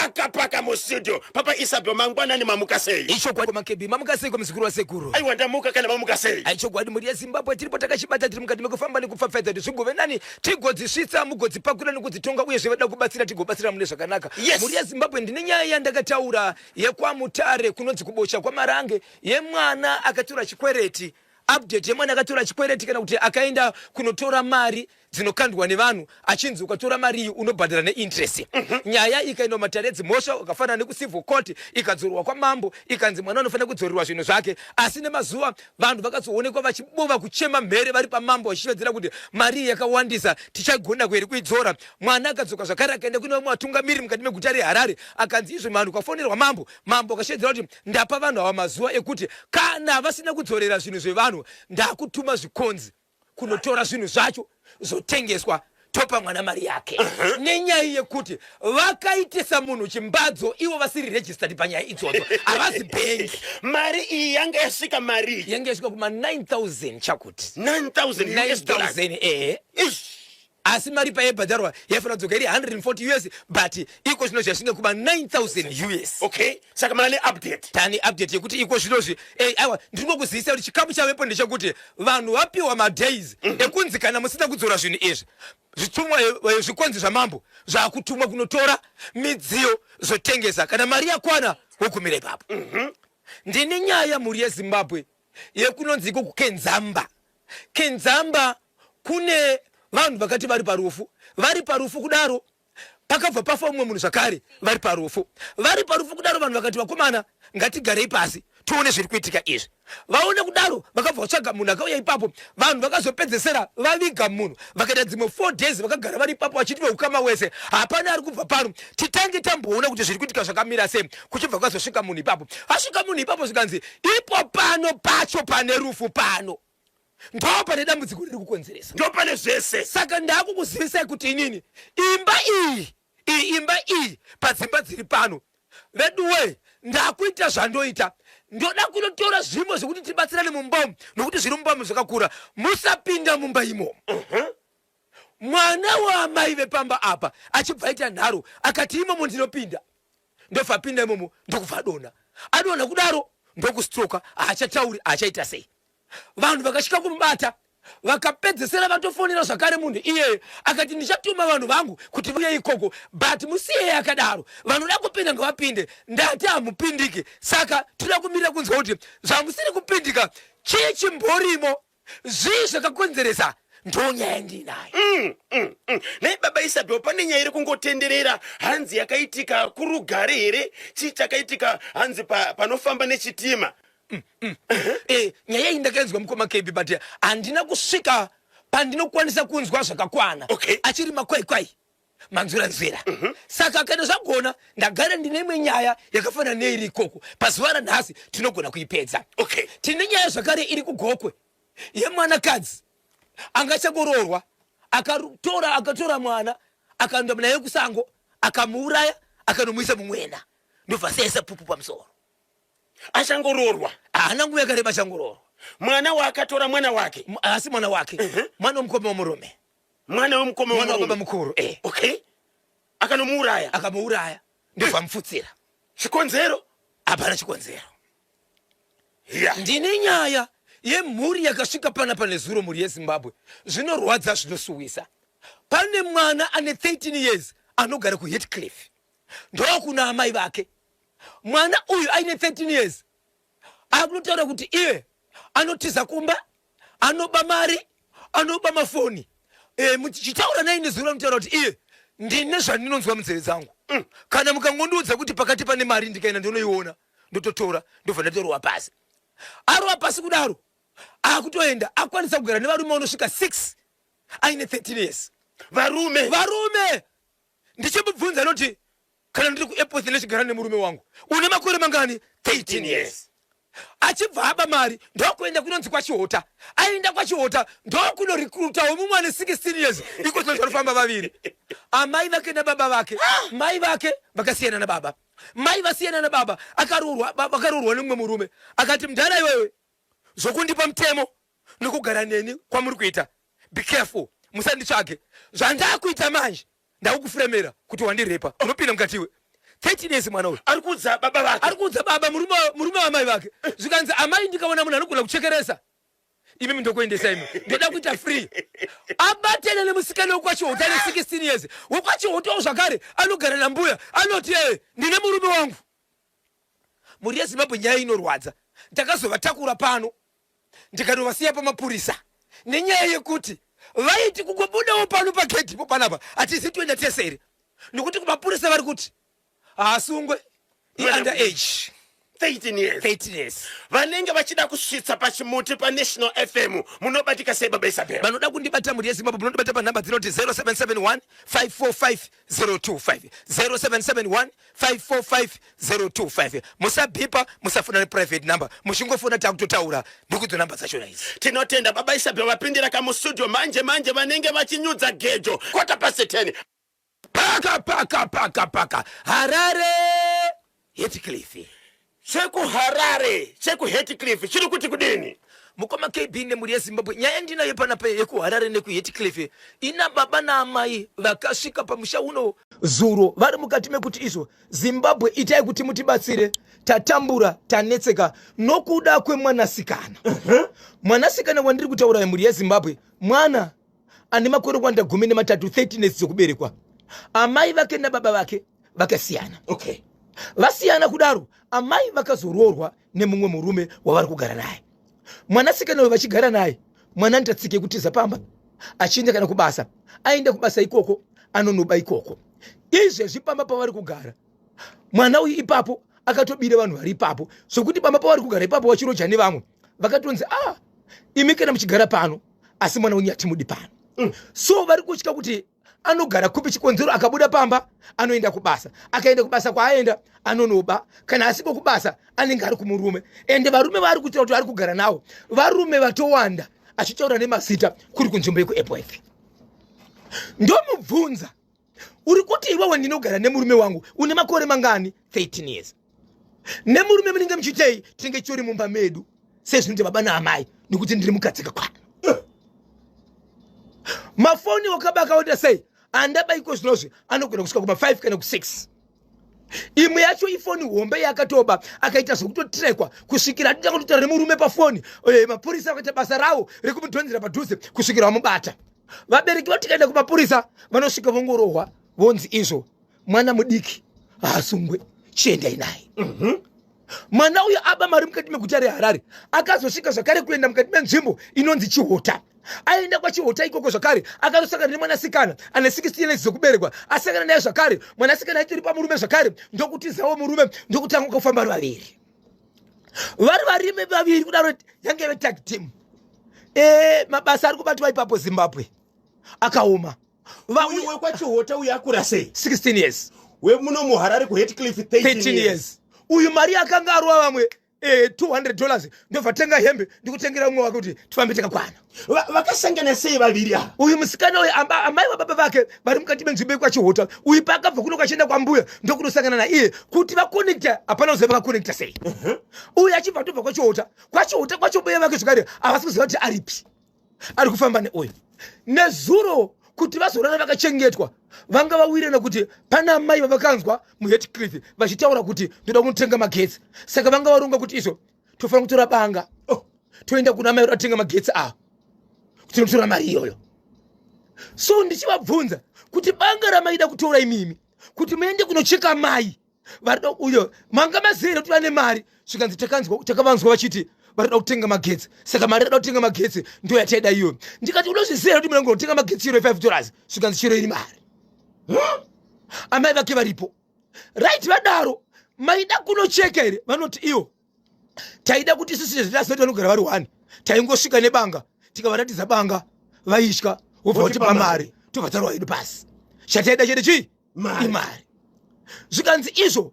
Paka paka mustudio Papa Isabel, mangwanani, mamuka sei? Ichokwadi makebi, mamuka sei kwamuzukuru wasekuru? Aiwa, ndamuka. Kana mamuka sei? Aichokwadi, mhuri yeZimbabwe, tiripo takachibata, tiri mukati mekufamba nekupfapfaidza kuti zvigove nani, tigodzisvitsa, mugodzipakura nekudzitonga, uyezve vada kubatsira tigobatsira mune zvakanaka. Mhuri yeZimbabwe, ndine nyaya yandakataura yekwaMutare kunonzi kuBocha kwaMarange, yemwana akatora chikwereti. Update yemwana akatora chikwereti, kana kuti akaenda kunotora mari dzinokandwa nevanhu, achinzi ukatora mari iyi unobhadhara neinterest. Nyaya ikaendwa matare edzimhosva akafanana nekucivil court, ikadzorwa kwamambo, ikanzi mwana anofanira kudzorerwa zvinhu zvake. Asi nemazuva vanhu vakazoonekwa vachibova kuchema mhere vari pamambo, vachishevedzera kuti mari iyi yakawandisa, tichagona kueri kuidzora? Mwana akadzoka zvakare, akaenda kune vamwe vatungamiri mukati meguta reHarare, akanzi izvo vanhu kwafonerwa mambo. Mambo akashevedzera kuti ndapa vanhu ava mazuva ekuti kana vasina kudzorera zvinhu zvevanhu, ndakutuma zvikonzi kunotora zvinhu zvacho zvotengeswa, topa mwana mari yake. Nenyaya yekuti vakaitisa munhu chimbadzo ivo vasiri registered panyaya idzodzo, havazi bhengi. Mari iyi yanga yasvika mari? Yanga yasvika kuma 9000 chakuti. 9000 US dollars? 9000, ehe. Ish. Asi mari payaibhadharwa yaifanira kudzoka iri 140 US, but iko zvino zvasvika kuma 9000 US. Okay, saka mane update? Tane update yekuti iko zvinozvi, aiwa, ndiri kungokuzivisa kuti chikamu chavepo ndechekuti vanhu vapiwa madays ekunzi kana musina kudzora zvinhu izvi, zvitumwa, zvikonzi zvamambo zvakutumwa kunotora midziyo zvotengesa, kana mari yakwana wogumira ipapo. Ndine nyaya, mhuri yeZimbabwe, yekunonzi iko kuKenzamba. Kenzamba kune vanhu vakati vari parufu, vari parufu kudaro, pakabva pafa mumwe munhu zvakare vari parufu. Vari parufu kudaro, vanhu vakati vakomana, ngatigarei pasi tione zviri kuitika izvi. Vaone kudaro, vakabva vatsvaga munhu akauya ipapo. Vanhu vakazopedzesera vaviga munhu, vakaita dzimwe 4 days vakagara vari ipapo vachiti veukama wese, hapana ari kubva pano, titange tamboona kuti zviri kuitika zvakamira sei. Kuchibva kwazosvika munhu ipapo, asvika munhu ipapo, zvikanzi ipo pano pacho pane rufu pano, ndo pane dambudziko riri kukonzeresa, ndo pane zvese. Saka ndakukuzivisai kuti inini imba iyi, iyi imba iyi padzimba dziri pano, veduwe, ndakuita zvandoita, ndoda kunotora zvimwe zvekuti tibatsirane mumba umu, nokuti zviri mumba umu zvakakura, musapinda mumba imomo. Mwana waamai vepamba apa achibva aita nharo, akati imomo ndinopinda. Ndobva apinda imomo, ndokubva adonha. Adonha kudaro ndokustroka, haachatauri, haachaita sei. Vanhu vakasvika kumubata, vakapedzesera vatofonera zvakare munhu iyeye, akati ndichatuma vanhu vangu kuti vauye ikoko, but musiyeye akadaro, vanoda kupinda ngavapinde, ndati hamupindiki. Saka toda kumirira kunzwa kuti zvamusiri kupindika chii chimborimo, zvii zvakakonzeresa, ndonyaya ndinayo. Nhai Baba Isabel, pane nyaya iri kungotenderera, hanzi yakaitika kuRugare here? Chii chakaitika? Hanzi panofamba nechitima. Nyaya iyi ndakainzwa, mukoma KB, but handina kusvika pandinokwanisa kunzwa zvakakwana. Achiri makwaikwai, manzwiranzwira. Saka kana zvagona, ndagara ndine imwe nyaya yakafanana neiri ikoko, pazuva ranhasi tinogona kuipedza. Tine nyaya zvakare iri kuGokwe yemwanakadzi angachangoroorwa, akatora mwana, akaenda naye kusango, akamuuraya, akanomuisa mumwena, ndobva seisa pupu pamusoro. Achangoroorwa? Haana nguva yakareba achangoroorwa. Mwana waakatora mwana wake? Asi mwana wake, mwana womukoma womurume. Mwana wemukoma? Mwana wababa mukuru. Okay, akanomuuraya? Akamuuraya, ndobva amupfutsira. Chikonzero? Hapana chikonzero. Ndine nyaya yemhuri yakasvika pana pane zuro, mhuri yeZimbabwe, zvinorwadza, zvinosuwisa. Pane mwana ane 13 years anogara kuHatcliffe, ndokuna amai vake. Mwana uyu aine 13 years akutotaura kuti iye anotiza kumba, anoba mari, anoba mafoni. Muchitaura naye nezuro, anotaura kuti iye ndine zvandinonzwa munzeve dzangu. Kana mukangondiudza kuti pakati pane mari, ndikaenda ndonoiona, ndototora, ndobva ndatorova pasi. Arova pasi kudaro, akutoenda akwanisa kugara nevarume vanosvika 6 aine 13 years. Varume? Varume. Ndichimubvunza, anoti kana ndiri kuAirport ndichigara nemurume wangu. Une makore mangani? 13 years. Achibva aba mari, ndokuenda kunonzi kwaChihota. Aenda kwaChihota, ndokunorekrutawo mumwe ane 16 years. Iko zvino zvanofamba vaviri, amai vake nababa vake. Mai vake vakasiyana nababa, mai vasiyana nababa, akaroorwa, vakaroorwa nemumwe murume. Akati mudhara iwewe, zvokundipa mutemo nokugara neni kwamuri kuita, be careful, musanditsvage. Zvandakuita manje, ndakukufuremera kuti wandirepa, unopinda mukati iwe. 13 years mwana uyu. Ari kuudza baba vake. Ari kuudza baba, murume wamai vake. Zvikanzi, amai, ndikaona munhu anogona kuchekeresa imi, ndokuendesa imi, ndoda kuita free. Abatene nemusikana wekwaChihota ane 16 years. WekwaChihotawo zvakare anogara nambuya, anoti, "E, ndine murume wangu." Mhuri yeZimbabwe, nyaya inorwadza. Ndakazovatakura pano, ndikanovasiya pamapurisa nenyaya yekuti vaiti kungobudawo pano pagedhipo panapa, hatizi toenda tese here, nekuti kumapurisa vari kuti haasungwe, i-under age. 13 years. 13 years. Vanenge vachida kusvitsa pachimuti paNational FM, munobatika sei, baba Isabel? Vanoda kundibata, mhuri yeZimbabwe, munondibata panhamba dzinoti 0771 545 025, 0771 545 025. Musabhipa, musafona neprivate number, muchingofona takutotaura ndikudzo namba dzachona idzi. Tinotenda baba Isabel vapindira kamustudio manje manje. Vanenge vachinyudza gejo 10:15. Paka paka paka paka, Harare, Hatcliffe. ChekuHarare, chekuHatcliffe chiri kuti kudini? Mukoma KB nemhuri yeZimbabwe, nyaya ndinayo panapa yekuHarare nekuHatcliffe. Ina baba naamai vakasvika pamusha uno zuro vari mukati mekuti izvo, Zimbabwe, itai kuti mutibatsire, tatambura, tanetseka nokuda kwemwanasikana. Mwanasikana wandiri kutaura, mhuri yeZimbabwe, mwana ane makore kuwanda 13, 13 years dzekuberekwa. Amai vake nababa vake vakasiyana. Vasiyana kudaro, amai vakazoroorwa nemumwe murume wavari kugara naye. Mwanasikana uyu vachigara naye, mwana anoita kutiza pamba achienda kana kubasa. Aenda kubasa ikoko, anonoba ikoko. Izvezvi pamba pavari kugara, mwana uyu ipapo akatobira vanhu vari ipapo, zvokuti pamba pavari kugara ipapo vachiroja nevamwe, vakatonzi, "Ah, imi kana muchigara pano, asi mwana wenyu hatimudi pano." So vari kutya kuti anogara kupi. Chikonzero, akabuda pamba anoenda kubasa, akaenda kubasa kwaaenda anonoba. Kana asiko kubasa, anenge ari kumurume. Ende varume vaari kutaura kuti vari kugara navo, varume vatowanda, achitaura nemazita, kuri kunzvimbo yekuEpworth. Ndomubvunza, "Uri kuti iwewe ndinogara nemurume wangu, une makore mangani?" 13 years. "Nemurume munenge muchiitei?" "Tinenge titori mumba medu sezvinoita baba naamai, nekuti ndiri mukadzi kakwana." Mafoni wakaba akaita sei andaba iko zvinozvi anogona kusvika kuma5 kana ku6. Imwe yacho ifoni hombe yakatoba, akaita zvekutotrekwa kusvikira atita kutotaura nemurume pafoni. Mapurisa vakaita basa ravo rekumudhonzera padhuze kusvikira vamubata. Vabereki vati tikaenda kumapurisa, vanosvika vongorohwa, vonzi izvo, mwana mudiki haasungwe, chiendai naye. Mwana uyo aba mari mukati meguta reHarare, akazosvika zvakare kuenda mukati menzvimbo inonzi Chihota. Aenda kwaChihota ikoko zvakare, akazosangana nemwanasikana ane 16 years dzekuberekwa. Asangana naye zvakare, mwanasikana aitori pamurume zvakare, ndokutizawo murume, ndokutanga kufamba vari vaviri, vari varime vaviri kudaro, yange vetag team. Mabasa ari kubatwa ipapo, Zimbabwe, akaoma. Uyu wekwaChihota uyu akura sei? 16 years. Wemuno muHarare kuHatcliffe 13 13 years. Years. Uyu mari akanga arova vamwe $200, ndobva tenga hembe, ndikutengera umwe wake kuti tifambe takakwana. Vakasangana sei vaviri ava? Uyu musikana uyu, amai vababa vake vari mukati menzvimbo yekwaChihota. Uyu paakabva kuno kachienda kwambuya, ndokunosangana naiye. Kuti vakonekta, hapana kuziva vakakonekta sei. Uyu achibva tobva kwaChihota, kwaChihota kwacho mbuya vake zvakare havasi kuziva kuti aripi, ari kufamba neuyu. Nezuro kuti vazorara vakachengetwa, vanga vawirirana kuti pana amai vavakanzwa muHatcliffe vachitaura kuti ndoda kunotenga magetsi. Saka vanga varonga kuti izvo tofanira kutora banga, oh, toenda kuna mai vatenga magetsi ava kuti tinotora mari iyoyo. So ndichivabvunza kuti banga ramaida kutora imimi kuti muende kunocheka mai varida uyo, manga maziva kuti vane mari? Zvikanzi takanzwa, takavanzwa vachiti varida kutenga magetsi, saka mari rada kutenga magetsi ndo yataida iyoyo. Ndikati unozviziva kuti munango kutenga magetsi iro $5? Zvikanzi chiro iri mari. Amai vake varipo, right? Vadaro, maida kunocheka here? Vanoti iyo taida kuti isusu sezvitaziva kuti vanogara vari one, taingosvika nebanga, tikavaratidza banga, vaitya, wobva vatipa mari, tobva tarwa hedu pasi. Chataida chete chii? Mari. Imari. Zvikanzi izvo,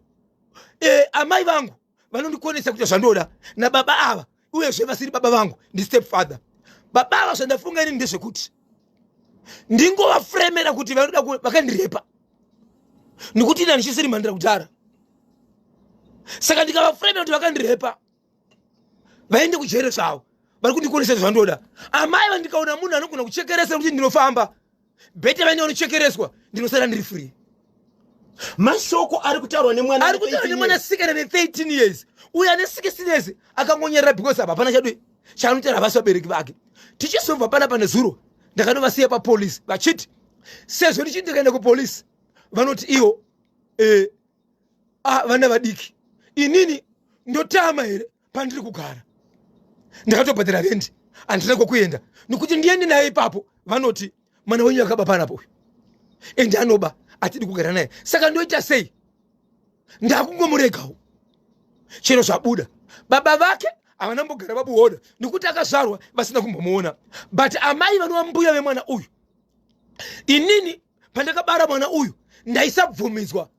amai vangu vanondikonesa kuita zvandoda nababa ava, uyezve vasiri baba vangu, ndistep father baba ava. Zvandafunga inini ndezvekuti ndingovafuremera kuti vanoda vakandirepa, nekuti ini handichisiri mhandira kudhara. Saka ndikavafuremera kuti vakandirepa, vaende kujere zvavo, vari kundikonesa zvandoda. Amai vandikaona munhu anogona kuchekeresa kuti ndinofamba, better vaine vanochekereswa, ndinosara ndiri free. Mashoko ari kutaurwa nemwana ari kutaura nemwana sikana ne 13 years, uyo ane 16 years akangonyerera because apa hapana chadui chaanotaura, havasi vabereki vake. Tichizobva panapa nezuro ndakanovasiya papolisi vachiti sezvo ndichiti ndikaenda kupolisi vanoti iwo eh, ah, vana vadiki, inini ndotama here pandiri kugara? Ndakatobhadhara rendi, handina kwekuenda nekuti ndiende naye ipapo. Vanoti mwana wenyu akaba panapo uyu, ende anoba, atidi kugara naye. Saka ndoita sei? Ndakungomuregawo chero zvabuda. Baba vake havana mbogara vabuona nekuti akazvarwa vasina kumbomuona, but amai vanova mbuya vemwana uyu, inini pandakabara mwana uyu ndaisabvumidzwa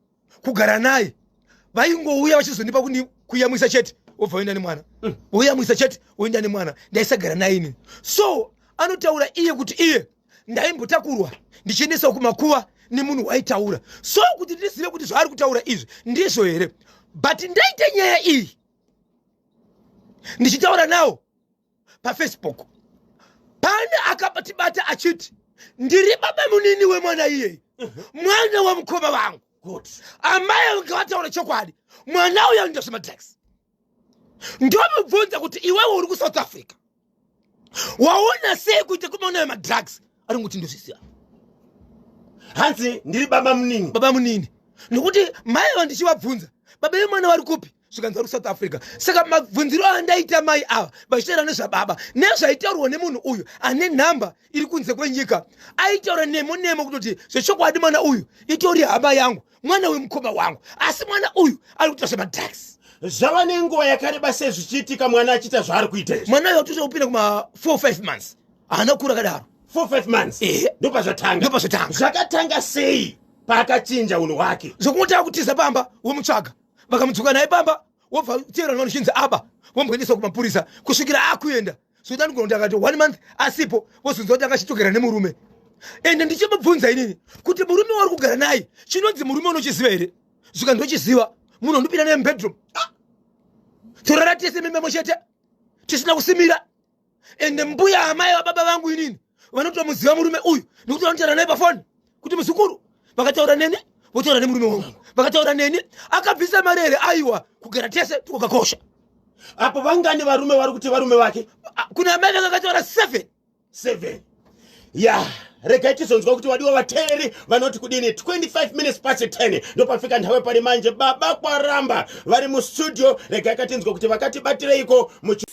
kugara naye, vaingouya vachizondipa kuyamwisa chete, wobva woenda nemwana. Woyamwisa chete, woenda nemwana. Ndaisagara naye inini. So anotaura iye kuti iye ndaimbotakurwa ndichiendeswa kumakuva nemunhu waitaura. So kuti ndizive kuti zvaari kutaura izvi ndizvo here, but ndaite nyaya iyi ndichitaura nawo paFacebook, pane akatibata achiti ndiri baba munini wemwana iyeye, mwana wamukoma vangu. Amai vanga vataura chokwadi, mwana uyo anoita zvemadrugs. Ndomubvunza kuti iwewe uri kuSouth Africa, waona sei kuita kwemwana wemadrugs? Ari kuti ndozviziva. Hanzi ndiri baba munini. Baba munini, nekuti mai ava ndichivabvunza baba vemwana vari kupi, zvikanzi vari kuSouth Africa. Saka mabvunziro andaita mai ava vachitaura nezvababa nezvaitaurwa nemunhu uyu ane nhamba iri kunze kwenyika, aitaura nemo nemo kutoti zvechokwadi mwana uyu itori hama yangu, mwana wemukoma wangu, asi mwana uyu ari kuita zvemadrugs. Zvava nenguva yakareba sei zvichiitika, mwana achiita zvaari kuita izvi? Mwana uyu atosvika kupinda kuma 4 5 months, haana kukura kadaro. 4 5 months? Ehe. Ndopazvatanga? Ndopazvatanga. Zvakatanga sei paakachinja unhu hwake? Zvokungotanga kutiza pamba, womutsvaga, vakamudzoka naye pamba, wobva teera vanhu chinzi aba, womboendeswa kumapurisa kusvikira akuenda. Sokuti anogona kuti akati one month asipo, vozonzwa kuti akachitogara nemurume. Ende ndichimubvunza inini kuti murume wari kugara naye chinonzi murume unochiziva here, zvika ndochiziva, munhu andopinda naye mubedroom. Ah! Torara tese mimemo chete tisina kusimira. Ende mbuya amai vababa vangu inini vanotomuziva murume uyu nekuti vanotaura naye pafoni kuti muzukuru. Vakataura neni, votaura nemurume wangu, vakataura neni. Akabvisa mari here? Aiwa, kugara tese tukakakosha. Apo vangani varume vari kuti varume vake? Ah, kuna amai vakakataura seven. Seven, ya. Regai tizonzwa kuti wadiwa vateereri vanoti kudini. 25 minutes past 10 ndopafika nthawe pari manje. Baba Kwaramba vari mustudio, regai katinzwa kuti vakatibatireiko muchi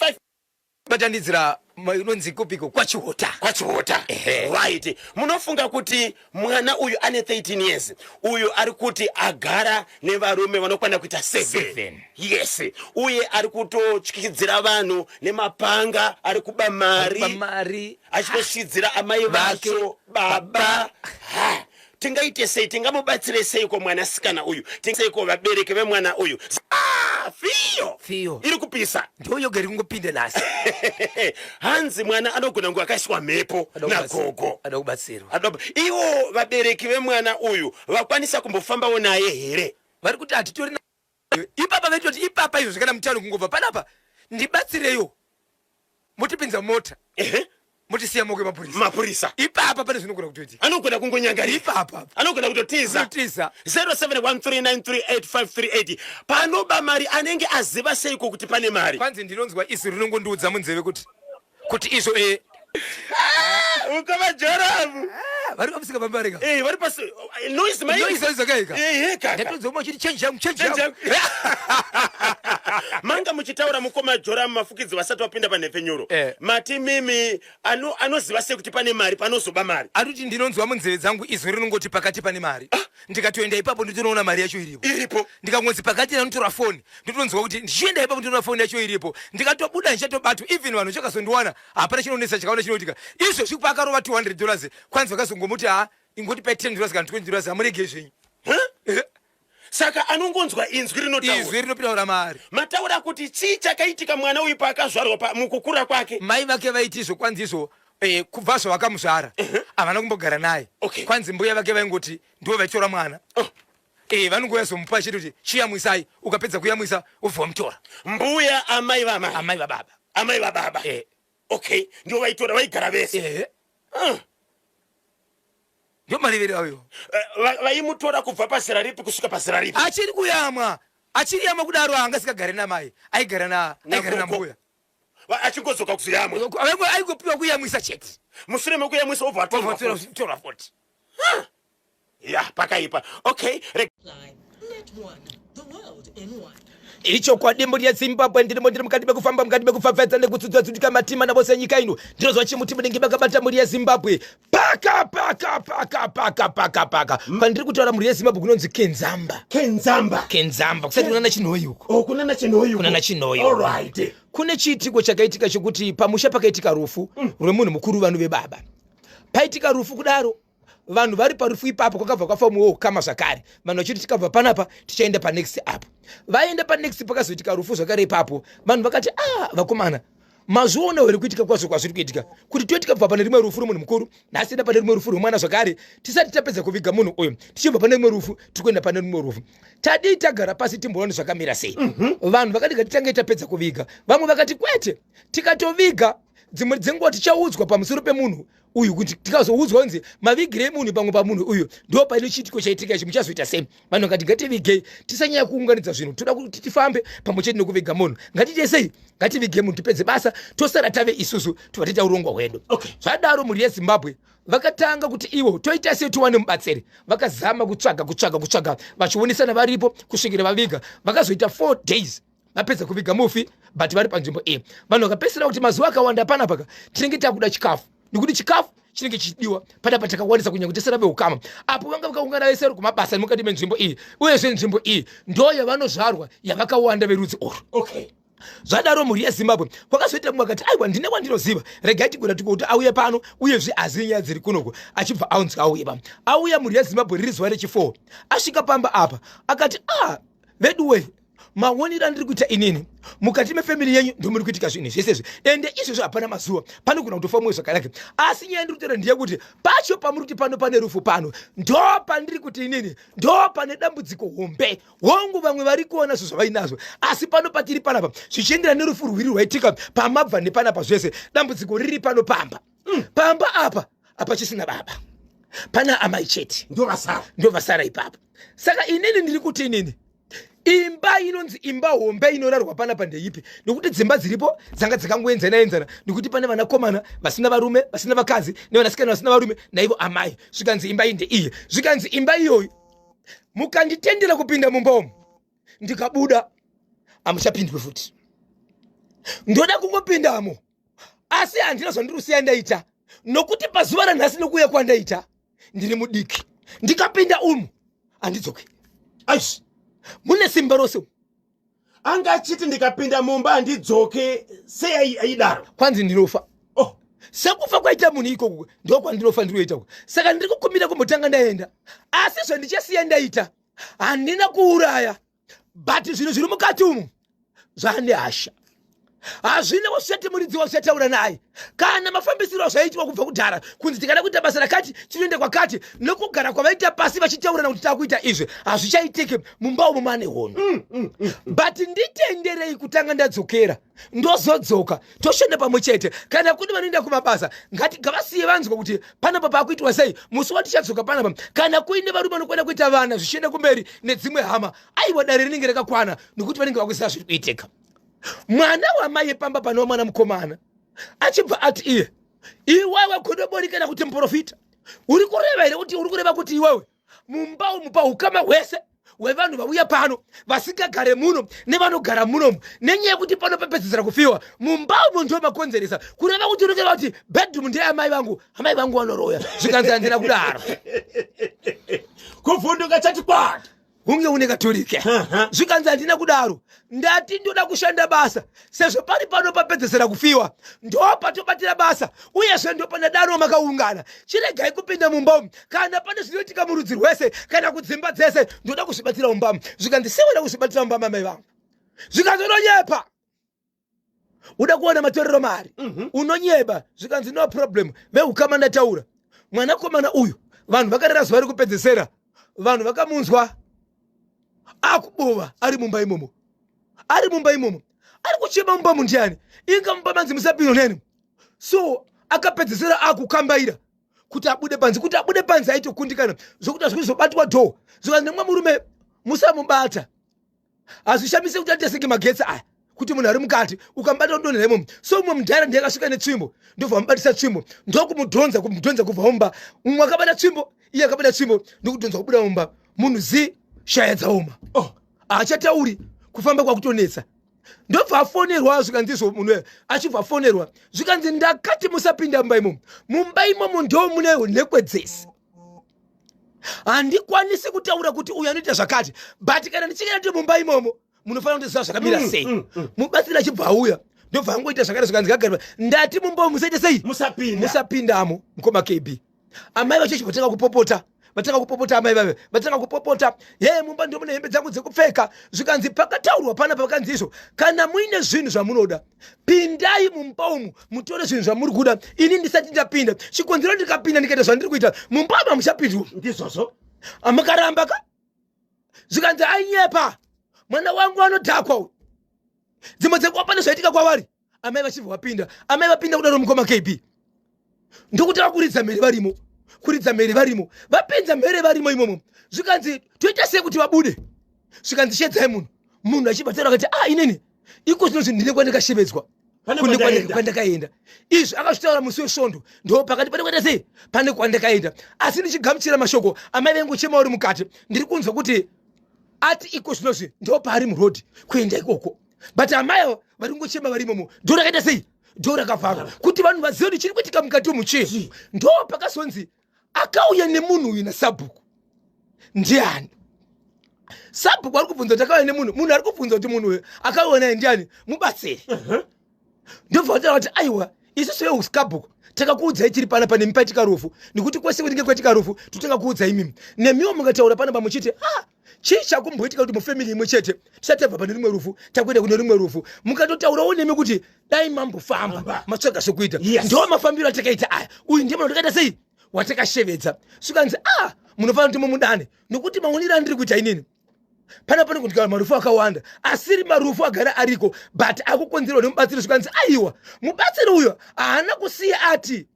Batanidzira inonzi kupiko kwaChihota. KwaChihota. Ehe. Right, munofunga kuti mwana uyu ane 13 years uyu ari kuti agara nevarume vanokwana kuita 7? Seven. Yes, uye ari kutotyidzira vanhu nemapanga, ari kuba mari. Mari. Achitosvidzira amai vake, vacho baba. Ha, tingaite sei? Tingamubatsire seiko mwanasikana uyu? Seiko vabereki vemwana uyu? Ah, fiyo. Fiyo. Iri kupisa. Ndoyoga iri kungopinda nhasi. Hanzi mwana anogona kunge akaiswa mhepo nagogo. Ada kubatsirwa. Ivo vabereki vemwana uyu vakwanisa kumbofambawo naye here? Vari kuti hatitori ipapa, vaitoti ipapa izvo zvikana mutano kungobva panapa, ndibatsireyo, motipinza mota, motisiya moko emapurisa. Mapurisa. Ipapa pane zvinogona kutoitika. Anogona kungonyangarika. Ipapa. Anogona kutotiza. Kutotiza. 0713938538. Panoba mari anenge aziva seiko kuti pane mari? Kwanzi ndinonzwa izwi rinongondiudza munzeve kuti izvo Ukama Joramu. Ah, vari pamusika pambarika. Eh, vari pasi noise mai. Noise zvakaika. Eh, kaka. Ndatonzwa mumwe achiti change yangu, change yangu. Manga muchitaura mukoma Joramu Mafukidzi vasati vapinda panhepfenyuro. Mati mimi anoziva sei kuti pane mari panozoba mari? Arikuti ndinonzwa munzeve dzangu izwi rinongoti pakati pane mari. Ndikatoenda ipapo nditonoona mari yacho iripo. Iripo. Ndikangonzi pakati, ndanotora foni, ndotonzwa kuti ndichienda ipapo ndinoona foni yacho iripo. Ndikatobuda ndichatobatwa, even vanhu chakazondiwana hapana chinonetsa chakaona chinoitika. Izvozvi paakarova $200, kwanzi vakazongomuti ha, ingoti pai $10 kana $20, hamurege zvenyu. Huh? Saka anongonzwa inzwi rinotaura. Izwi rinopitaura mari. Mataura kuti chii chakaitika mwana uyu paakazvarwa mukukura kwake? Mai vake vaiti izvo kwanzi izvo kubva zvavakamuzvara havana kumbogara naye. Kwanzi mbuya vake vaingoti ndivo vaitora mwana. Oh. Vanongouya zomupa chete kuti chiyamwisai, ukapedza kuyamwisa wobva wamutora. Mbuya amai vamai? Amai vababa. Amai vababa. Eh. Okay, ndivo vaitora, vaigara vese. Eh. Ah. Ndo marevero ayo. Eh, vaimutora kubva pazera ripi kusvika pazera ripi? Achiri kuyamwa, achiri yamwa kudaro, anga asikagare namai, aigara na aigara nambuya. Achingodzoka kuzoyamwa. Aingopiwa kuyamwisa chete. Mushure mekuyamwisa obva atorwa futi. Ya, pakaipa. Okay. Ichokwadi mhuri yeZimbabwe, ndirimo ndiri mukati mekufamba, mukati mekupfapfaidza nekutsudzwa matima navose nyika ino. Ndinozwa chimuti munenge makabata, mhuri yeZimbabwe. Paka paka paka paka paka paka pandiri kutaura, mhuri yeZimbabwe, kunonzi Kenzamba. Kenzamba. Kenzamba, kusati kunana Chinhoyi uko. Oh, kunana Chinhoyi. Kunana Chinhoyi. All right. Kune chiitiko chakaitika chekuti pamusha pakaitika rufu rwemunhu mukuru, vanhu vebaba. Paitika rufu kudaro, vanhu vari parufu ipapo, kwakabva kwafa umwe wokama zvakare. Vanhu vachiti tikabva panapa tichaenda panext apo. Vaenda panext, pakazoitika rufu zvakare ipapo. Vanhu vakati, "A ah, vakomana, mazviona here kuitika kwazvo kwazviri kuitika, kuti toitika kubva pane rimwe rufu remunhu mukuru, nhasi enda pane rimwe rufu rwemwana zvakare? Tisati tapedza kuviga munhu uyu, tichibva pane rimwe rufu tiri kuenda pane rimwe rufu. Tadii tagara pasi timboona zvakamira sei?" Vanhu vakati, "Ngatitange tapedza kuviga." Vamwe vakati, "Kwete, tikatoviga dzimwe dzenguva tichaudzwa pamusoro pemunhu uyu, kuti tikazoudzwa kunzi mavigire emunhu pamwe pamunhu uyu, ndo paine chiitiko chaitika ichi, muchazoita sei?" Vanhu vakati, "Ngativigei, tisanyanya kuunganidza zvinhu. Toda kuti tifambe pamwe chete nekuviga munhu. Ngatiite sei? Ngativige munhu, tipedze basa, tosara tave isusu, tobva tiita urongwa hwedu." Zvadaro, mhuri yeZimbabwe, vakatanga kuti ivo toita sei tiwane mubatsiri. Vakazama kutsvaga, kutsvaga, kutsvaga, vachionesana varipo kusvikira vaviga. Vakazoita 4 days vapedza kuviga mufi, but vari panzvimbo iyi. Vanhu vakapedzisira kuti mazuva akawanda panapa tinenge takuda chikafu, nekuti chikafu chinenge chichidiwa panapa takakwanisa, kunyange tisina veukama apo vanga vakaungana vese vari kumabasa nemukati menzvimbo iyi. Uyezve nzvimbo iyi ndo yavanozvarwa yavakawanda verudzi urwu. Zvadaro, mhuri yeZimbabwe, kwakazoita mumwe akati, "Aiwa, ndine wandinoziva, regai tigona tikuti auye pano, uyezve azivi nyaya dziri kunoko." Achibva aunzwa, auye pano. Auya, mhuri yeZimbabwe, riri zuva rechi4. Asvika pamba apa akati, "A ah, veduwe, maonero andiri kuita inini, mukati mefamily yenyu ndomuri kuitika zvinhu zvese izvi, ende izvozvo hapana mazuva panogona kutofa mumwe zvakanaka. Asi nyaya ndiri kutaura ndeyekuti pacho pamuri kuti pano pane rufu pano, ndo pandiri kuti inini ndo pane dambudziko hombe. Hongu, vamwe vari kuona zvo zvavainazvo, asi pano patiri panapa, zvichienderana nerufu rwiri rwaitika pamabva nepanapa zvese, dambudziko riri pano pamba. Pamba apa hapachisina baba, pana amai chete." Ndovasara. Ndovasara ipapo. Saka inini ndiri kuti inini imba inonzi imba hombe inorarwa panapa ndeipi? Nekuti dzimba dziripo dzanga dzakangoenzana enzana, nekuti pane vanakomana vasina varume, vasina vakadzi, nevanasikana vasina varume, naivo amai. Zvikanzi imba iyi ndeiyi. Zvikanzi imba iyoyi, mukanditendera kupinda mumba umu, ndikabuda hamuchapindwi futi. Ndoda kungopindamo, asi handina zvandiri kusiya ndaita, nokuti pazuva ranhasi nokuuya kwandaita ndiri mudiki, ndikapinda umu handidzoki. Aish. Mune simba rose umu." Anga achiti ndikapinda mumba handidzoke sei aidaro? Kwanzi ndinofa. Oh. Sekufa kwaita munhu ikoko, ndokwandinofa ndinoita uko. Saka ndiri kukumbira kumbotanga ndaenda, asi zvandichasiya ndaita, handina kuuraya, but zvinhu zviri mukati umu zvane hasha, hazvina kusati muridzi wazvichataura naye kana mafambisiro azvaitwa kubva kudhara, kunzi tikada kuita basa rakati tinoenda kwakati, nokugara kwavaita pasi vachitaurana kuti takuita izvi, hazvichaitike. Mumba umo mane hondo. But nditenderei kutanga ndadzokera, ndozodzoka toshanda pamwe chete. Kana kune vanoenda kumabasa, ngati ngavasiye vanzwa kuti panapa pakuitwa sei musi watichadzoka panapa. Kana kuine varume vanokwenda kuita vana zvichienda kumberi nedzimwe hama, aiwa, dare rinenge rakakwana, nekuti vanenge vakuziva zviri kuitika. Mwana wamai pamba panova mwana mukomana achibva ati iye, "Iwewe godobori kana kuti muprofita, uri kureva here kuti uri kureva kuti iwewe mumba umu, paukama hwese hwevanhu vauya pano vasingagare muno nevanogara munomu, nenyaya yekuti pano pepedzisira kufiwa mumba umu ndo makonzeresa, kureva kuti uri kureva kuti bedroom ndeyamai vangu, amai vangu vanoroya?" Zvikanzi, "Handina kudaro." Kuvhunduka chati kwata. Hunge une katorike. Zvikanzi, "Handina kudaro. Ndati ndoda kushanda basa, sezvo pari pano papedzesera kufiwa, ndo patobatira basa, uyezve ndo panadaro makaungana. Chiregai kupinda mumba umu. Kana pane zvinoitika murudzi rwese kana kudzimba dzese, ndoda kuzvibatira mumba umu." Zvikanzi, "Sei wada kuzvibatira mumba, mamai vangu?" Zvikanzi, "Unonyepa, uda kuona matorero mari. Unonyeba." Zvikanzi, "No problem, veukama ndataura." Mwanakomana uyu, vanhu vakarera zuva rekupedzesera, vanhu vakamunzwa akubova ari mumba imomo, ari mumba imomo, ari kuchema mumba mundiani, inga mumba manzi musapinda neni. So akapedzesera akukambaira. Kuti abude panze, kuti abude panze aitokundikana zvokuti azvikuzobatwa dhoo. Zvikanzi nemumwe murume, musamubata, hazvishamise kuti aite senge magetsi aya, kuti munhu ari mukati ukamubata unodonhera imomo. So mumwe mudhara ndiye akasvika netsvimbo, ndobva vamubatisa tsvimbo, ndokumudhonza, kumudhonza kubva mumba. Mumwe akabata tsvimbo, iye akabata tsvimbo, ndokudhonza kubuda mumba. Munhu zi shaya dzaoma. Oh, haachatauri, kufamba kwakutonetsa. Ndobva afonerwa, zvikanzi izvo munhu uya achibva afonerwa, zvikanzi ndakati musapinda mumba imomo, mumba imomo ndo mune nhekwe dzese. Handikwanisi kutaura kuti uyu anoita zvakati, but kana ndichinge ndati mumba imomo munofanira kundiziva zvakamira sei. Mubatsiri achibva auya, ndobva angoita zvakare, zvikanzi gagara, ndati mumba umu musaite sei? Musapinda. Musapindamo. Mukoma KB, amai vacho chibva kupopota, vatanga kupopota, amai vave vatanga kupopota, ye mumba ndo mune hembe dzangu dzekupfeka. Zvikanzi pakataurwa pana pakanzi izvo, kana muine zvinhu zvamunoda, pindai mumba umu mutore zvinhu zvamuri kuda, ini ndisati ndapinda. Chikonzero, ndikapinda ndikaita zvandiri kuita mumba umu, hamuchapindwa. Ndizvozvo. Mukaramba ka. Zvikanzi ainyepa, mwana wangu anodhakwa uyu. Dzimwe dzekuva pane zvaitika kwavari. Amai vachibva vapinda, amai vapinda kudaro, mukoma KB, ndokuti vakuridza mhere varimo, kuridza mhere varimo, vapinza mhere varimo imomo. Zvikanzi toita sei kuti vabude? Zvikanzi shedzai munhu. Munhu achibva taura akati, ah, inini iko zvino zvinhu ndine kwandakashevedzwa. Pane kune kwandaenda. Kwandakaenda. Izvi akazvitaura musi weSvondo, ndo pakati pane kwaita sei, pane kwandakaenda. Asi ndichigamuchira mashoko, amai vengochema uri mukati, ndiri kunzwa kuti ati iko zvinozvi ndo paari murodhi kuenda ikoko, but amai ava vari kungochema vari imomo. Dhoo rakaita sei? Dhoo rakavharwa kuti vanhu vazive kuti chiri kuitika mukati umu chii. Ndo pakazonzi akauya nemunhu uyu nasabhuku ndiani. Sabhuku ari kubvunza kuti akauya nemunhu, munhu ari kubvunza kuti munhu uyu akauya naye ndiani, mubatsiri. Ndobva vataura kuti aiwa, isusu veusabhuku takakuudzai tiri panapa nemi paitika rufu, nekuti kwese kunenge kwaitika rufu totanga kuudzai imimi. Nemiwo mukataura panapa muchiti, ah, chii chakumboitika kuti mufamily imwe chete tisati tabva pane rimwe rufu takuenda kune rimwe rufu? Mukatotaurawo nemi kuti dai mambofamba Famba. Matsvaga zvekuita. Ndo mafambiro atakaita aya. Uyu ndiye munhu takaita sei, watakashevedza. Svikanzi, ah, munofanira kuti mumudane, nokuti maonero andiri kuita inini pana pane kuti marufu akawanda asiri marufu agara ariko, but akukonzerwa nemubatsiri. Zvikanzi aiwa, mubatsiri uyo haana kusiya ati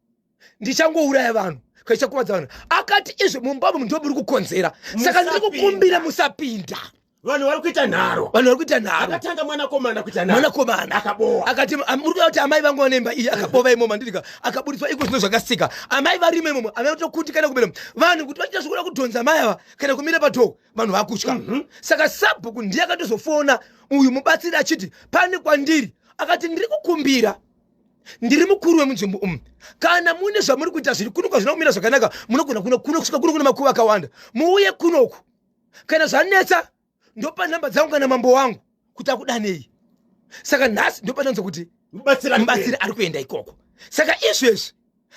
ndichangouraya vanhu kaichakuvadza vanhu. Akati izvo mumba umu ndo muri kukonzera, saka ndiri kukumbira musapinda. Vanhu vari kuita nharo. Vanhu vari kuita nharo. Akatanga mwanakomana kuita nharo. Mwanakomana Akabowa. Akati, muri kuda kuti amai vangu vanemba iyi. Akabova imomo, ndirika akaburitswa iko zvino zvakasika amai varimo imomo. Amai vatokundikana kumira, vanhu kuti vachiita zvekuda kudhonza amai ava kana kumira padhoo, vanhu vakutya. Saka sabhuku ndiye akatozofona uyu mubatsiri achiti pane kwandiri, akati ndiri kukumbira, ndiri mukuru wemunzvimbo umu, kana mune zvamuri kuita zviri kuno kwazvina kumira zvakanaka, munogona kuno kuno kusvika kuno kune makuva akawanda, muuye kunoku. Kana zvanetsa, ndopa nhamba dzangu kana mambo wangu kuti akudanei. Saka nhasi ndopananzwa kuti mubatsiri ari mubatsiri ari kuenda ikoko. Saka izvezvi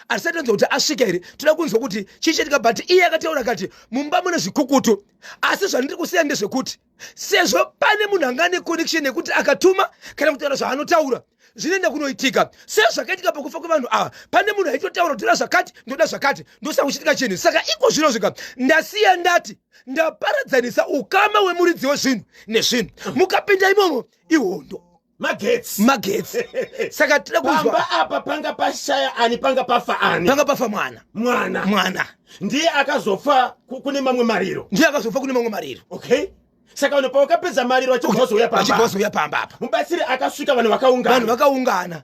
hatisati tanzwa kuti asvika here, toda kunzwa kuti chii chaitika, but iye akataura akati mumba mune zvikukutu. Asi zvandiri kusiya ndezvekuti sezvo pane munhu anga ane connection yekuti akatuma kana kutaura zvaanotaura zvinoenda kunoitika, sezvakaitika pakufa kwevanhu ava, pane munhu aitotaura toda zvakati, ndoda zvakati, ndosaka kuchiitika chinhu. Saka iko zvino zvika ndasiya ndati ndaparadzanisa ukama wemuridzi wezvinhu nezvinhu. Mukapinda imomo ihondo. Magetsi. Magetsi. Saka tida kunzwa pamba apa panga pashaya ani, panga pafa ani? Panga pafa mwana. Mwana. Mwana. Ndiye akazofa kune mamwe mariro. Ndiye akazofa kune mamwe mariro. Okay, saka vanhu pavakapedza mariro vachibva vazouya vachibva pamba. Vazouya pamba apa. Mubatsiri akasvika, vanhu vakaungana. Vanhu vakaungana,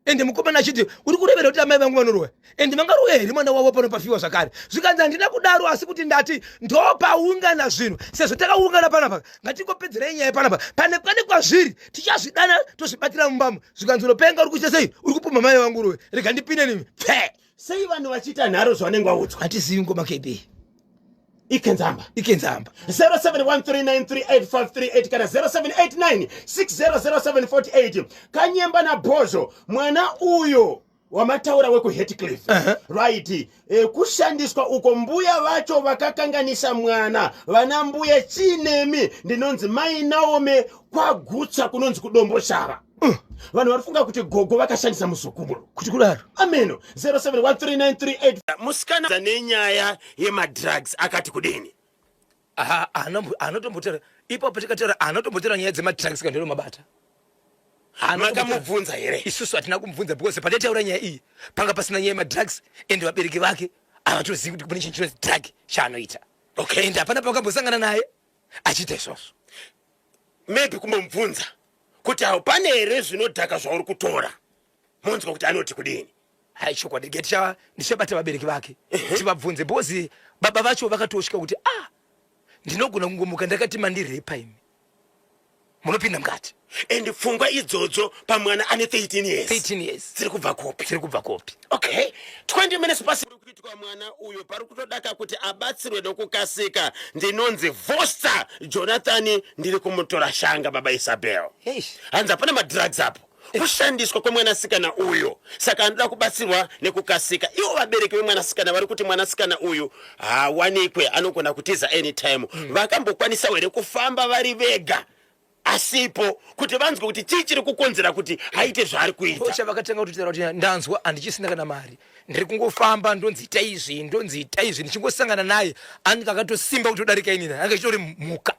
ende mukomana achiti uri kurevera kuti amai vangu vanoroya, ende vangaroya here mwana wavo pano pafiwa zvakare? Zvikanzi handina kudaro, asi kuti ndati ndopaungana zvinhu, sezvo takaungana panapa, ngatingopedzerei nyaya panapa. Pane pane kwazviri tichazvidana, tozvibatira mumbamo. Zvikanzi unopenga, uri kuita sei, uri kupumha mai vangu roya, rega ndipinde nemi pfe. Sei vanhu vachiita nharo zvavanenge vaudzwa? Hatizivi, ngoma KB. Ikenzamba. Ikenzamba. 0713938538 kana 0789 600748. Kanyemba nabhozho, mwana uyo wamataura wekuHatcliffe, right? Kushandiswa uko, mbuya vacho vakakanganisa mwana. Vana mbuya chiinemi? Ndinonzi Mai Naome kwaGutsa, kunonzi kuDomboshava. Vanhu vari funga kuti gogo vakashandisa muzukuru. Kuti kudaro? Ameno. 071393 musikana nenyaya yemadrugs akati kudini? Aha, anotombotaura ipapo, tikataura anotombotaura nyaya dzemadrugs kana ndiro mabata. Makamubvunza here? Isusu hatina kumubvunza because pataitaura nyaya iyi panga pasina nyaya yemadrugs, ende vabereki vake Havatozivi kuti kune chinhu chinonzi drug chaanoita. Okay. And hapana pavakambosangana naye achiita izvozvo. Maybe kumbomubvunza kuti haupane here zvinodhaka zvauri kutora, monzwa kuti anoti kudini. Hai, chokwadi ge ndichabata vabereki vake tivabvunze, because baba vacho vakatosvika kuti ah, ndinogona kungomuka ndakati mandirepa imi, munopinda mukati. And pfungwa idzodzo pamwana ane 13 years 13 years dziri kubva kupi? Dziri kubva kupi? Okay, 20 minutes pasi kuri kuitwa mwana uyo pari kutodaka kuti abatsirwe nokukasika. Ndinonzi Voster Jonathan, ndiri kumutora shanga. Baba Isabel, Eish. hanzi hapana madrugs apo, kushandiswa kwemwanasikana uyo, saka anoda kubatsirwa nekukasika. Ivo vabereki vemwanasikana vari kuti mwanasikana uyu haawanikwe, anogona kutiza anytime. Vakambokwanisawo here kufamba vari vega asipo kuti vanzwe kuti chii chiri kukonzera kuti aite zvaari kuita? Tosha vakatanga kutotaura kuti ndanzwa handichisina kana mari, ndiri kungofamba, ndonzi ita izvi, ndonzi ita izvi. Ndichingosangana naye anenge akatosimba kutodarika inini, ange achitori mhuka.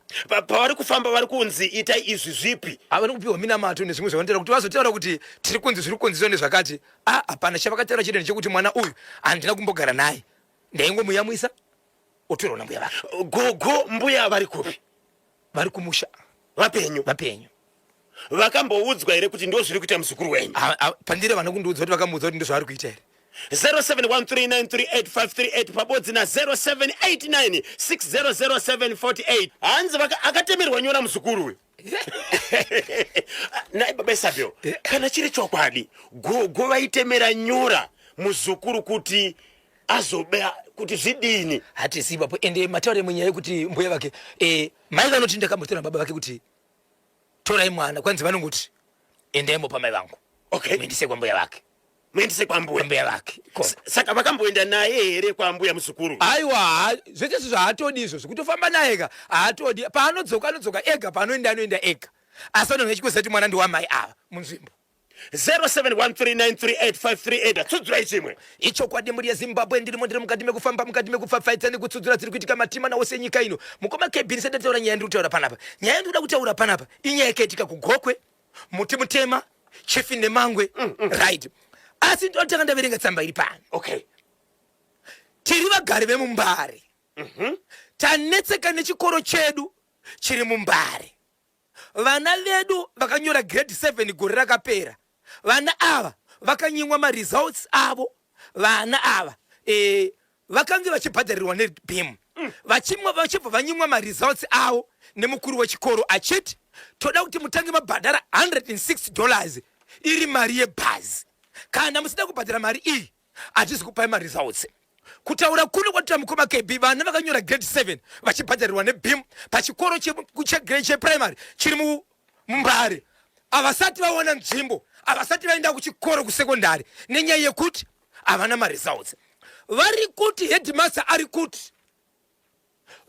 Pavari kufamba vari kunzi itai izvi zvipi? Havana kupiwa minamato nezvimwe zvavanotaura kuti vazotaura kuti tiri kunzi zviri kunziso nezvakati. A, hapana chavakataura chete ndechekuti mwana uyu handina kumbogara naye, ndaingomuyamwisa otorwa nambuya vake. Gogo, mbuya vari kupi? Vari kumusha. Vapenyu? Vapenyu. Vakamboudzwa here kuti ndo zviri kuita muzukuru wenyu? Pandiri vana kundiudza kuti vakamuudza kuti ndozvaari kuita here. 0713938538 pabodzi na 0789600748. Hanzi akatemerwa nyora muzukuru uyu. Nai baba Isabel, kana chiri chokwadi gogo vaitemera nyora muzukuru kuti azobe, kuti zvidini? Hatisi ipapo. Ende mataura imwe nyaya yekuti mbuya vake, mai vanoti ndakambotaura baba vake kuti torai mwana, kwanzi vanongoti endai mopa mai vangu. Muendise kwambuya vake. Muendise kwambuya. Kwambuya vake ikoko. Saka vakamboenda naye here kwambuya muzukuru? Aiwa, zvese izvo haatodi izvozvo kutofamba naye ka, haatodi. Paanodzoka anodzoka ega, paanoenda anoenda ega, asi vanonge chikuziva kuti mwana ndewamai ava munzvimbo. 0713938538, tsudzirai chimwe. Ichokwadi, mhuri yeZimbabwe, ndirimo, ndiri mukati mekufamba, mukati mekupfapfaidza nekutsudzura dziri kuitika matima naose enyika ino. Mukoma Kebhini, sendataura nyaya yandiri kutaura panapa, nyaya yandiri kuda kutaura panapa inyaya yakaitika kuGokwe, muti mutema, Chief Nemangwe. Right, asi ndotanga ndaverenga tsamba iri pano. Tiri vagari vemuMbare, tanetseka nechikoro chedu chiri muMbare. Vana vedu vakanyora grade 7 gore rakapera, vana ava vakanyimwa maresults avo. Vana ava vakange vachibhadharirwa neBEAM, vachimwa vachibva vanyimwa maresults avo nemukuru wechikoro achiti toda kuti mutange mabhadhara $106 iri mari yebhazi, kana musina kubhadhara mari iyi hatisi kupai maresults. Kutaura kuno kwatoita, mukoma KB, vana vakanyora grade 7 vachibhadharirwa neBEAM pachikoro cheprimary chiri muMbare havasati vawana nzvimbo, havasati vaenda kuchikoro kusekondari nenyaya yekuti havana maresults. Vari kuti headmaster ari kuti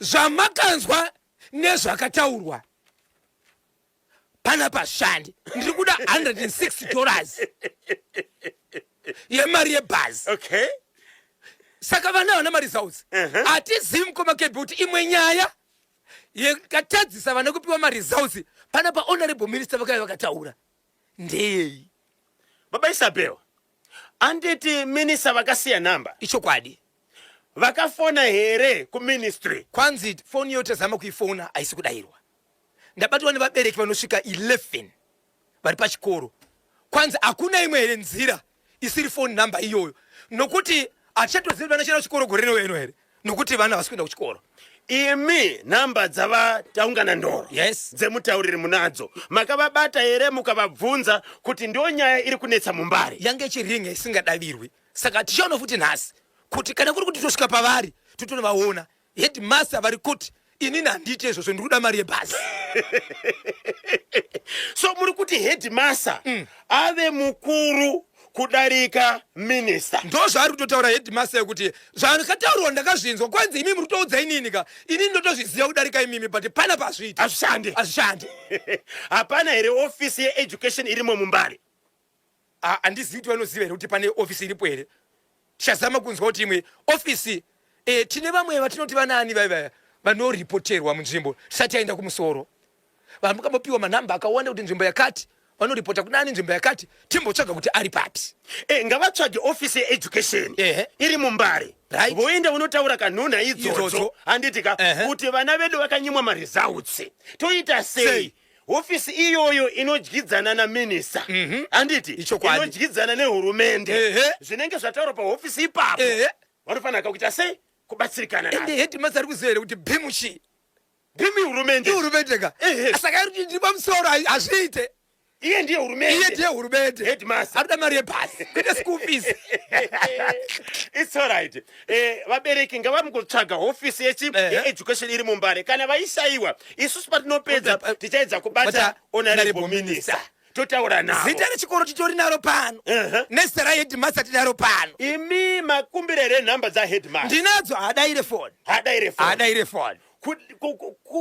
zvamakanzwa nezvakataurwa pana pashandi, ndiri kuda $106 yemari yebhazi. Saka vana vana maresults hatizivi, mukoma Kebi, kuti imwe nyaya yakatadzisa vana kupiwa maresults pana pahonorable minister vakauya vakataura ndeyei? Baba Isabel, anditi minista vakasiya namba? Ichokwadi. Vakafona here kuministry? Kwanzi foni iyo tazama kuifona haisi kudayirwa. Ndabatwa nevabereki vanosvika 11 vari pachikoro. Kwanzi hakuna imwe here nzira isiri phone number iyoyo, nokuti hatichatozivi vana chienda kuchikoro gore rino eno here, nokuti vana havasi kuenda kuchikoro. Imi nhamba dzavaTaungana Ndoro dzemutauriri munadzo? Makavabata here mukavabvunza kuti ndo nyaya iri kunetsa muMbare? Yange ichiringa isingadavirwi, saka tichaona futi nhasi kuti kana kuri kuti tosvika pavari totonovaona. Headmaster vari kuti inini handiite izvozvo, ndiri kuda mari yebhazi. So muri kuti headmaster ave mukuru kudarika minista? Ndo zvaari kutotaura headmaster, yekuti zvakataurwa ndakazvinzwa. Kwanzi imi muri kutoudza inini ka, inini ndotozviziva kudarika imimi, but pana pazviita. Hazvishande. Hazvishande. Hapana here ofisi yeeducation irimo muMbare? Handizivi kuti vanoziva here kuti pane ofisi iripo here. Tichazama kunzwa kuti imwe ofisi, tine vamwe vatinoti vanaani vaivaya vanoripoterwa munzvimbo tisati yaenda kumusoro. Vanhu vakambopiwa manhamba akawanda kuti nzvimbo yakati vanoripota kunani, nzvimbo yakati, timbotsvaga kuti ari papi. Ngavatsvage ofisi yeeducation iri muMbare. Right. Voenda vonotaura kanhunha idzodzo. Idzodzo. Handiti ka Ehe. kuti vana vedu vakanyimwa maresults. Toita sei? Sei? Hofisi iyoyo inodyidzana naminista. Handiti? Ichokwadi. Inodyidzana nehurumende. Ehe. Zvinenge zvataurwa pahofisi ipapo. Ehe. Vanofanira kuita sei? Kubatsirikana Ende nazvo. headmaster ari kuziva here kuti bhimu chii? Bhimu ihurumende. Ihurumende ka. Ehe. Saka ari kuti ndiri pamusoro hazviite. Iye ndiye hurumende. Iye ndiye hurumende. Headmaster. Arikuda mari yebhasi kwete school fees. It's all right. Vabereki ngavamukutsvaga hofisi yechi Ehe. yeeducation iri muMbare. Kana vaishayiwa, isusu patinopedza tichaedza kubata Bata honorable honorable minister. minister. Totaura navo. Zita rechikoro titori naro pano. Ehe. Nezita raheadmaster tinaro pano. Imi makumbira here nhamba dzaheadmaster? Ndinadzo, haadaire foni. Haadaire foni. Haadaire foni.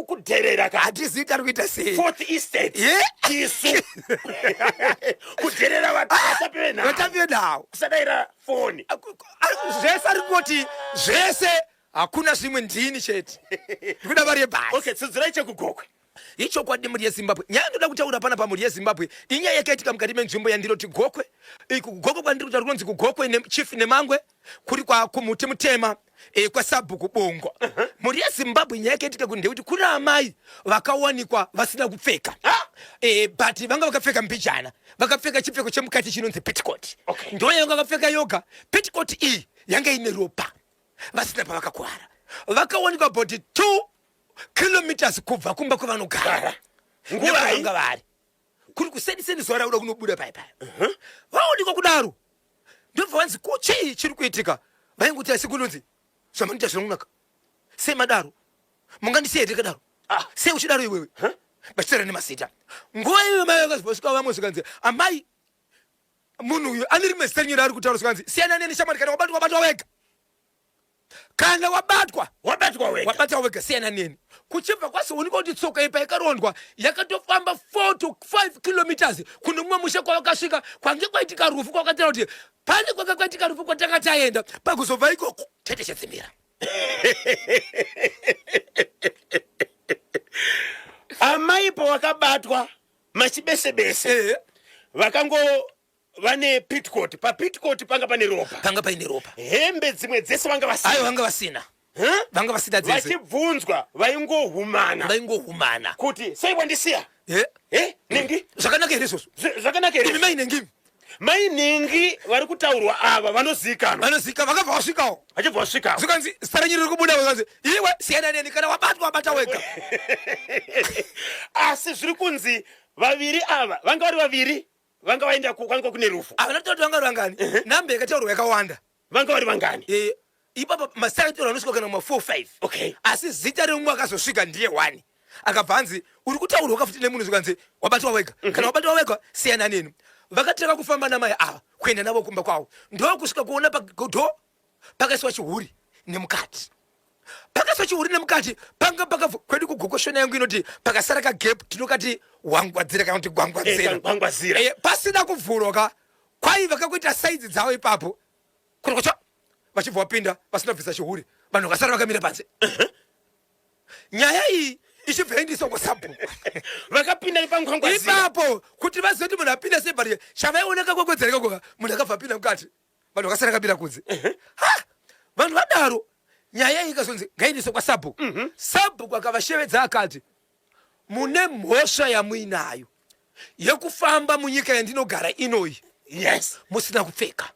Kudherera ka. Hatizivi tari kuita sei. Fourth estate. Ye? Isu. Kudherera vatapi venhau. Vatapi venhau. Kusadaira foni. Zvese ari kungoti zvese hakuna zvimwe ndini chete. Ndikuda mari yebhasi. Okay, tsudzirai chekugokwe. Ichokwadi mhuri yeZimbabwe. Nyaya ndoda kutaura pana pamhuri yeZimbabwe inyaya yakaitika mukati menzvimbo yandinoti Gokwe. Iku Gokwe kwandiri kutaura kunonzi kuGokwe ne Chief Nemangwe kuri kwa kumuti mutema kwasabhuku Bongo. Mhuri yeZimbabwe nyaya yakaitika kuti ndeyekuti kuna amai vakawanikwa vasina kupfeka. But vanga vakapfeka mbijana, vakapfeka chipfeko chemukati chinonzi petticoat. Ndo yavanga vakapfeka yoga. Petticoat iyi yanga ine ropa. Vasina pavakakwara. Vakawanikwa about 2 kilometers kubva kumba kwavanogara. Nguva Vanga vari kuri kuseni-seni zuva rauda kunobuda pai pai. Vaonekwa kudaro ndobva vanzi ko chii chiri kuitika? Vaingoti asi kunonzi zvamunoita zvinonaka sei madaro, mungandisiya here kadaro? Sei uchidaro iwewe? Vachitaura nemazita. Nguva iyoyo mai vakazosvika vamwe zvikanzi amai munhu uyu ane rimwe zita rinyora ari kutaura zvikanzi siyana neni shamwari, kana wabatwa wabatwa wega. Kana wabatwa wabatwa wega. Wabatwa wega, siyana neni. Kuchibva kwazoonekwa kuti tsoka iyi paikarondwa yakatofamba 4 to 5 kilometers kune mumwe musha kwavakasvika kwange kwaitika rufu, kwakataura kuti pane kwanga kwaitika rufu kwatanga taenda pakuzobva ikoko chete chadzimira. Amai pawakabatwa machibesebese vakango vane pitcot, papitcot panga pane ropa. Panga paine ropa. Hembe dzimwe dzese vanga vasina. Ayo vanga vasina. Huh? Vanga vasina dzese. Vachibvunzwa vaingohumana. Vaingohumana. Kuti sei wandisiya? Ningi? Zvakanaka here izvozvo? Zvakanaka here? Imi mai Ningi. Mai Ningi vari kutaurwa ava vanozikanwa. Vanozika vakabva vasvikawo. Vachibva vasvikawo. Zvikanzi zita renyu riri kubuda zvikanzi iwe siyana neni, kana wabatwa wabata wega. Asi zviri kunzi vaviri ava vanga vari vaviri vanga vaenda kwanga kune rufu. Havana kutaura kuti vanga vari vangani. Namba yakataurwa yakawanda. Vanga vari vangani? Ipapa mazita akataurwa anosvika kana ma 4 5. Asi zita remumwe akazosvika ndiye 1. Akabva anzi uri kutaurwa kafuti nemunhu zvikanzi wabatwa wega. Kana wabatwa wega siyana neni. Vakatanga kufamba namai ava kuenda navo kumba kwavo. Ndokusvika kuona pagodho pakaiswa chihuri nemukati. Pakaiswa chihuri nemukati panga pakabva kwedu kugokoshona yangu inoti pakasara ka gap tinokati wangwadzira kana kuti gwangwadzira. Gwangwadzira. Pasina kuvhurwa ka kwaiva kakuita size dzavo ipapo. Kurokocha vachibva vapinda vasina kubvisa chihuri, vanhu vakasara vakamira panze. Nyaya iyi ichibva yaendeswa kwasabhuku. Vakapinda nepangwangwadzira. Ipapo kuti vazive kuti munhu apinda sei, but chavaioneka kwakwedzera ikoko munhu akabva apinda mukati, vanhu vakasara vakamira kunze. Ha! Vanhu vadaro nyaya iyi ikazonzi ngaiendeswe kwasabhuku. Sabhuku akavashevedza akati mune mhosva yamuinayo yekufamba munyika yandinogara inoyi. Musina kupfeka.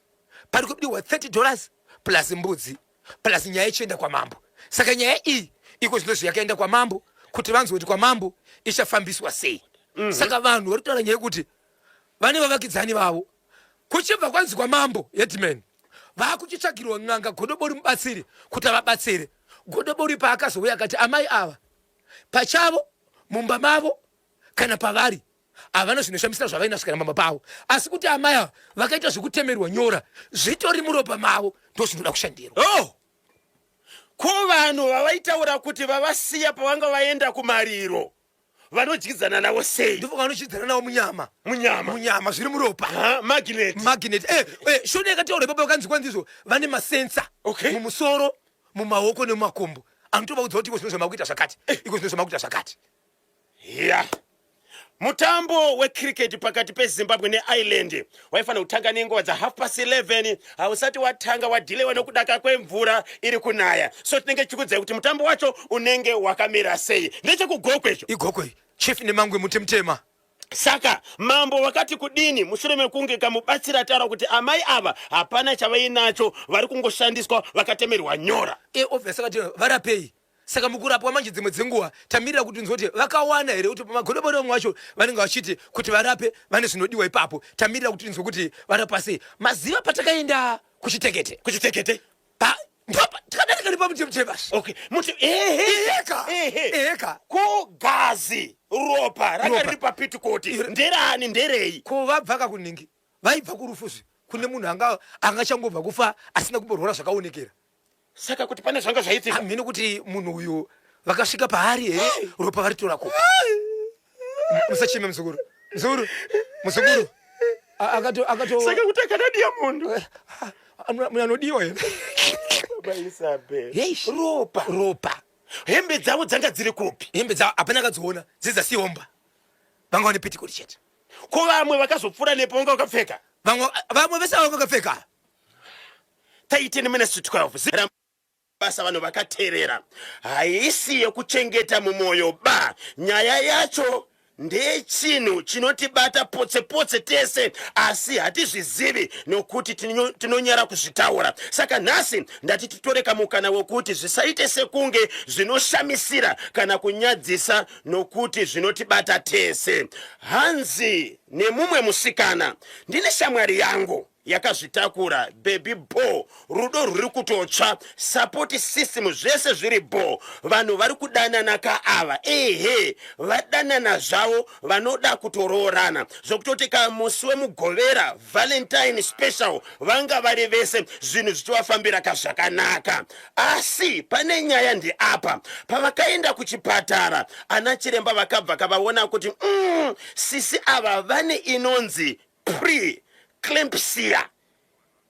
Pari kudiwa thirty dollars plus mbudzi plus nyaya ichienda kwamambo. Saka nyaya iyi iko zvino yakaenda kwamambo kuti vanzwe kuti kwamambo ichafambiswa sei. Saka vanhu vari kutaura nyaya yekuti vane vavakidzani vavo kuchibva kwanzi kwamambo headman vakuchitsvagirwa n'anga Godobori mubatsiri kuti avabatsire. Godobori paakazouya akati amai ava pachavo mumba mavo kana pavari havana zvinoshamisira zvavainazvo kana mamba pavo, asi kuti amai ava vakaita zvekutemerwa nyora zvitori muropa mavo ndozvinoda kushandirwa. Oh! Ko vanhu vavaitaura kuti vavasiya pavanga vaenda kumariro vanodyidzana navo sei? Ndipo vanodyidzana navo munyama. Munyama. Munyama zviri muropa. Ha, magnet. Magnet. Shona yakataurwa ipapo vakanzi kwanzizvo vane masensa. Mumusoro, mumaoko nemumakumbo. Anotovaudza kuti iko zvino zvamakuita zvakati, iko zvino zvamakuita zvakati. Yeah. Mutambo wecricket pakati peZimbabwe neIreland waifanira kutanga nenguva dza 11:30 hausati watanga, wadhilewa nokudaka kwemvura iri kunaya. So tinenge tichikudzai kuti mutambo wacho unenge wakamira sei. NdechekuGokwe icho. IGokwe, chief Nemangwe Mutemutema. Saka mambo vakati kudini mushure mekunge kamubatsira taura kuti amai ava hapana chavainacho, vari kungoshandiswa, vakatemerwa nyora? E, obvious akati varapei. Saka mukurapwa manje dzimwe dzenguva tamirira kuti nzwe kuti vakawana here, kuti pamagodobori vamwe vacho vanenge vachiti kuti varape vane zvinodiwa ipapo. Tamirira kuti tinzwe kuti varapa sei. Maziva patakaenda kuChitekete? KuChitekete. Pa ndopa takadarika nepaMutemutema. Okay, muti ehe. Eheka. Ehe. Eheka. Ko gazi, ropa ranga Ropa. riri papitikoti nderani, nderei? Ko vabva kakuningi, vaibva kurufu zve. Kune munhu anga angachangobva kufa asina kumborwara zvakaonekera? Saka kuti pane zvanga zvaitika. Hamheno kuti munhu uyu vakasvika paari here, ropa varitora kupi. Musacheme muzukuru, muzukuru, muzukuru. Akato akato Saka kuti akanadiya munhu. Munhu anodiwa here? Baba Isabel. Eish. Ropa. Ropa. Hembe dzavo dzanga dziri kupi? Hembe dzavo hapana akadziona, dzedzasiyomba. Vanga vane pitikoti chete. Ko vamwe vakazopfuura nepo vanga vakapfeka? Vamwe vese vanga vakapfeka. 12:13. Basa vanhu vakateerera, haisi yekuchengeta mumwoyo ba. Nyaya yacho ndechinhu chinotibata potse potse tese, asi hatizvizivi nokuti tinonyara kuzvitaura. Saka nhasi ndati titore kamukana wekuti zvisaite sekunge zvinoshamisira kana kunyadzisa, nokuti zvinotibata tese. Hanzi nemumwe musikana, "Ndine shamwari yangu yakazvitakura, baby bo, rudo rwuri kutotsva, support system zvese zviri bo. Vanhu vari kudanana kaava, ehe, vadanana zvavo, vanoda kutoroorana, zvokutoti kamusi weMugovera, Valentine special, vanga vari vese, zvinhu zvichivafambira kazvakanaka. Asi pane nyaya ndeapa: pavakaenda kuchipatara, ana chiremba vakabva kavaona kuti sisi ava vane inonzi pre-eclampsia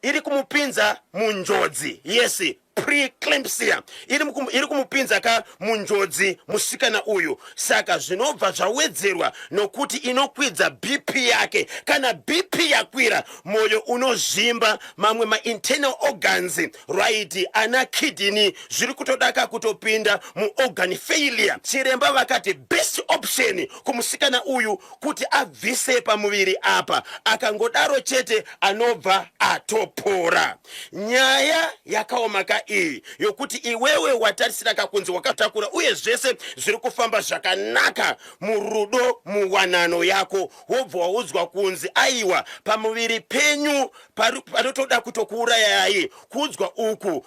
iri kumupinza munjodzi. Yes, pre-eclampsia iri kumupinza ka munjodzi musikana uyu. Saka zvinobva zvawedzerwa nokuti inokwidza BP yake. Kana BP yakwira, mwoyo unozvimba, mamwe mainternal organs, right, ana kidney zviri kutodaka kutopinda muorgan failure. Chiremba vakati best option kumusikana uyu kuti abvise pamuviri apa. Akangodaro chete anobva atopora. Nyaya yakaoma ka iyi, yokuti iwewe watarisira kakunzi wakatakura uye zvese zviri kufamba zvakanaka murudo, muwanano yako, wobva waudzwa kunzi aiwa, pamuviri penyu panotoda kutokuurayai. Kuudzwa uku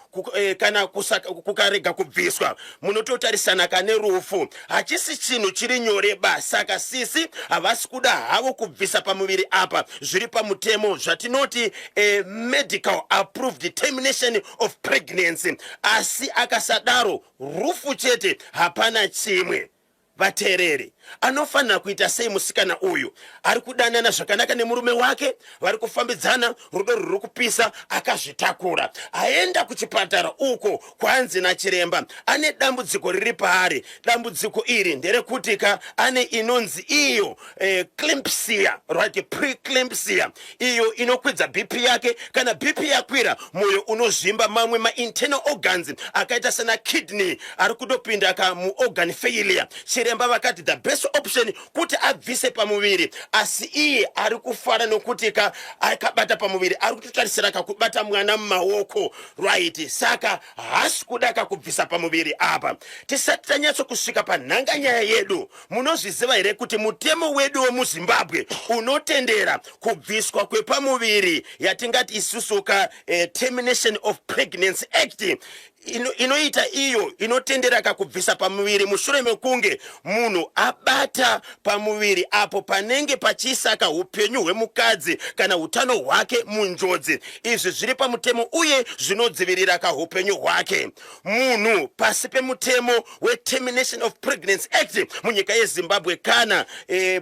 kana kukarega kubviswa, munototarisana kane rufu. Hachisi chinhu chiri nyore ba. Saka sisi havasi kuda havo kubvisa pamuviri apa zviri pamutemo, zvatinoti medical approved termination of pregnancy, asi akasadaro rufu chete, hapana chimwe. Vateereri, anofanira kuita sei musikana uyu? Ari kudanana zvakanaka nemurume wake, vari kufambidzana, rudo rwuri kupisa, akazvitakura. Aenda kuchipatara uko kwanzi nachiremba ane dambudziko riri paari. Dambudziko iri nderekuti ka ane inonzi iyo eclampsia, right, preeclampsia, iyo inokwidza BP yake. Kana BP yakwira, mwoyo unozvimba, mamwe mainternal organs akaita sena kidney ari kutopinda ka muorgan failure. Chiremba vakati the best option kuti abvise pamuviri, asi iye ari kufara nokuti ka akabata pamuviri, ari kutotarisira kakubata mwana mumaoko, right? Saka haasi kuda kakubvisa pamuviri apa. Tisati tanyatsokusvika panhanga nyaya yedu, munozviziva here kuti mutemo wedu wemuZimbabwe unotendera kubviswa kwepamuviri, yatingati isusu ka Termination of Pregnancy Act? Inoita iyo inotendera kakubvisa pamuviri mushure mekunge munhu abata pamuviri apo panenge pachiisaka upenyu hwemukadzi kana utano hwake munjodzi. Izvi zviri pamutemo uye zvinodzivirira kaupenyu hwake munhu pasi pemutemo weTermination of Pregnancy Act munyika yeZimbabwe. Kana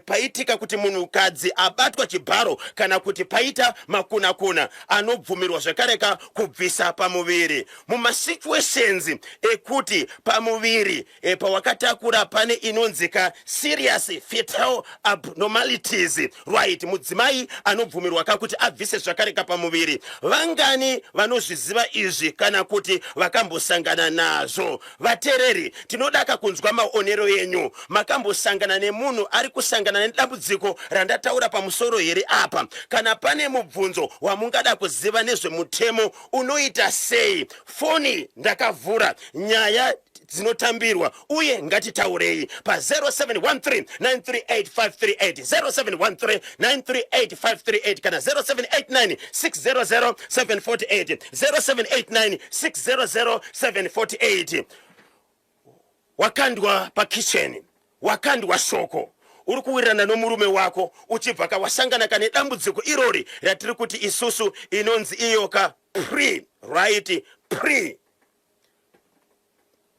paitika kuti munhukadzi abatwa chibharo kana kuti paita makunakuna, anobvumirwa zvakareka kubvisa pamuviri mumasituations. Masituations ekuti pamuviri pawakatakura pane inonzika serious fetal abnormalities, right? Mudzimai anobvumirwa kakuti abvise zvakare kapamuviri. Vangani vanozviziva izvi kana kuti vakambosangana nazvo? Vateereri, tinodaka kunzwa maonero enyu. Makambosangana nemunhu ari kusangana nedambudziko randataura pamusoro here apa? Kana pane mubvunzo wamungada kuziva nezvemutemo, unoita sei? Foni ndakavhura, nyaya dzinotambirwa uye ngatitaurei pa 0713 938 538, 0713 938 538 kana 0789 600 748, 0789 600 748. Wakandwa pakicheni, wakandwa shoko, uri kuwirirana nomurume wako, uchibva kawasangana kane dambudziko irori ratiri kuti isusu inonzi iyoka pre, right, pre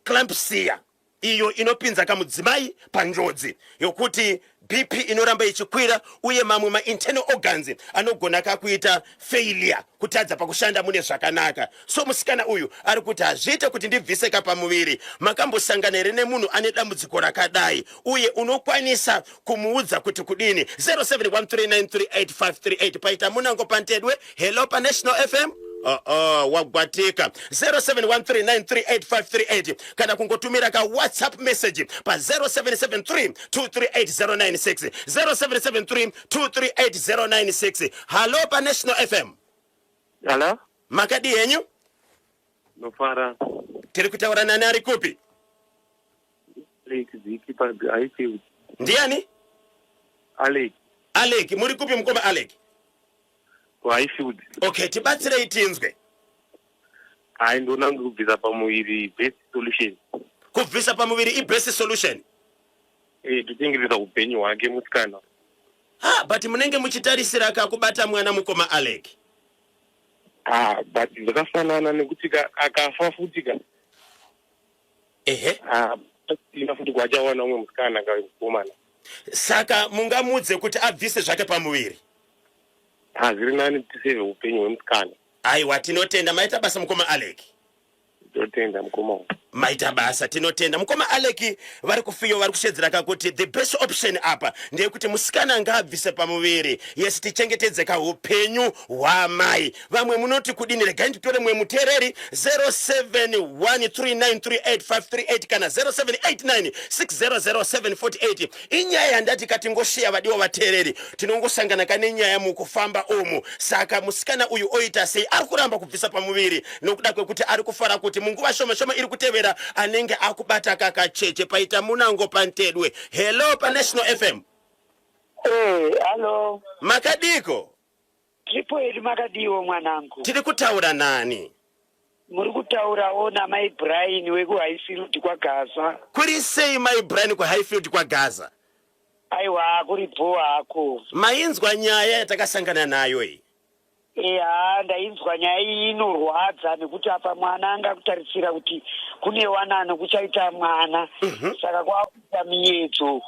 eclampsia, iyo inopinza kamudzimai panjodzi yokuti BP inoramba ichikwira uye mamwe mainternal organs anogona kakuita failure, kutadza pakushanda mune zvakanaka. So musikana uyu ari kuti hazviite kuti ndibvise kapamuviri. Makambosangana here nemunhu ane dambudziko rakadai, uye unokwanisa kumuudza kuti kudini? 0713938538. Paita munango pantedwe. Hello paNational FM. Wagwatika. 0713938538 kana kungotumira ka WhatsApp message pa 0773 238096, 0773 238096. Hallo paNational FM. Hello? Makadi henyu? Nofara. Tiri kutaura nani, ari kupi? Alec Ziki pa Highfield. Ndiani? Alec. Alec, muri kupi mukoma Alec? Ku Highfield. Okay, tibatsirei tinzwe. Hayi, ndona kubvisa pamuviri best solution. Kubvisa pamuviri ibest solution? Eh, tochengetedza upenyu hwake musikana. Ha, but munenge muchitarisira kakubata mwana, mukoma Alec. Ah, but zvakafanana nekuti akafa futi ka. Ah, ina futi kwachawana umwe musikana ka mukomana. Saka mungamudze kuti abvise zvake pamuviri? Ah, zviri nani tisave upenyu hwemusikana. Aiwa, tinotenda, maita basa mukoma Alec. Totenda mukoma wangu. Maita basa, tinotenda mukoma Aleki. Vari kufiyo, vari kushedzera kakuti the best option apa ndeyekuti musikana ngaabvise pamuviri, yes, tichengetedze kaupenyu hwamai. Vamwe munoti kudini? Regai nditore mumwe muteereri. 0713938538 kana 0789 600 748. Inyaya yandati katingosheya, vadiwa vateereri. Tinongosangana kane nyaya mukufamba umu. Saka musikana uyu oita sei? Ari kuramba kubvisa pamuviri nokuda kwekuti ari kufara kuti munguva shoma shoma iri kutevera anenge akubata kakacheche. Paita munango pantedwe. Hello paNational FM. Eh, hello. Makadiko? Tripo yedu, makadiwo mwanangu? Tiri kutaura nani? Muri kutaurawo namai Brian wekuHighfield kwaGaza. Kuri sei mai Brian kuHighfield kwaGaza? Aiwa, kuri bho hako. Mainzwa nyaya yatakasangana nayo iyi? Eya, ndainzwa nyaya iyi, inorwadza nekuti apa mwana anga kutarisira kuti kune wanano kuchaita mwana, saka kwakuita miyedzo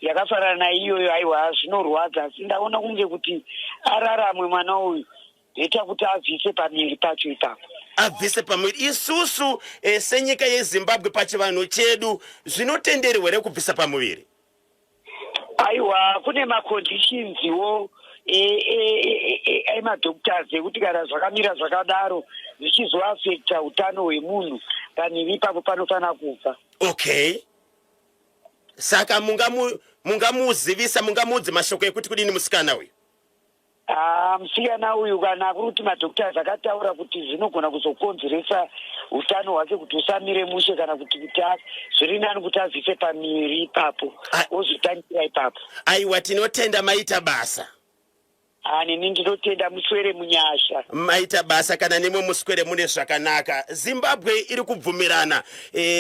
yakafanana naiyoyo. Aiwa, zvinorwadza, asi ndaona kunge kuti araramwe mwana uyu, better kuti abvise pamiri pacho ipapo. Abvise pamuviri. Isusu senyika yeZimbabwe, pachivanhu chedu zvinotenderwa here kubvisa pamuviri? Aiwa, kune maconditions-wo emadoctors ekuti kana zvakamira zvakadaro zvichizoafecta utano hwemunhu, pamiri ipapo panofanira kubva. Okay, saka mungamuzivisa, mungamuudze mashoko ekuti kudini musikana uyu? Ah, musikana uyu, kana kuri kuti madoctors akataura kuti zvinogona kuzokonzeresa utano hwake kuti usamire mushe, kana kuti zviri nani kuti abvise pamiri ipapo, ozotangira ipapo. Aiwa, tinotenda, maita basa. Ah, nini ndinotenda, muswere munyasha. Maita basa, kana nemwe muswere mune zvakanaka. Zimbabwe iri kubvumirana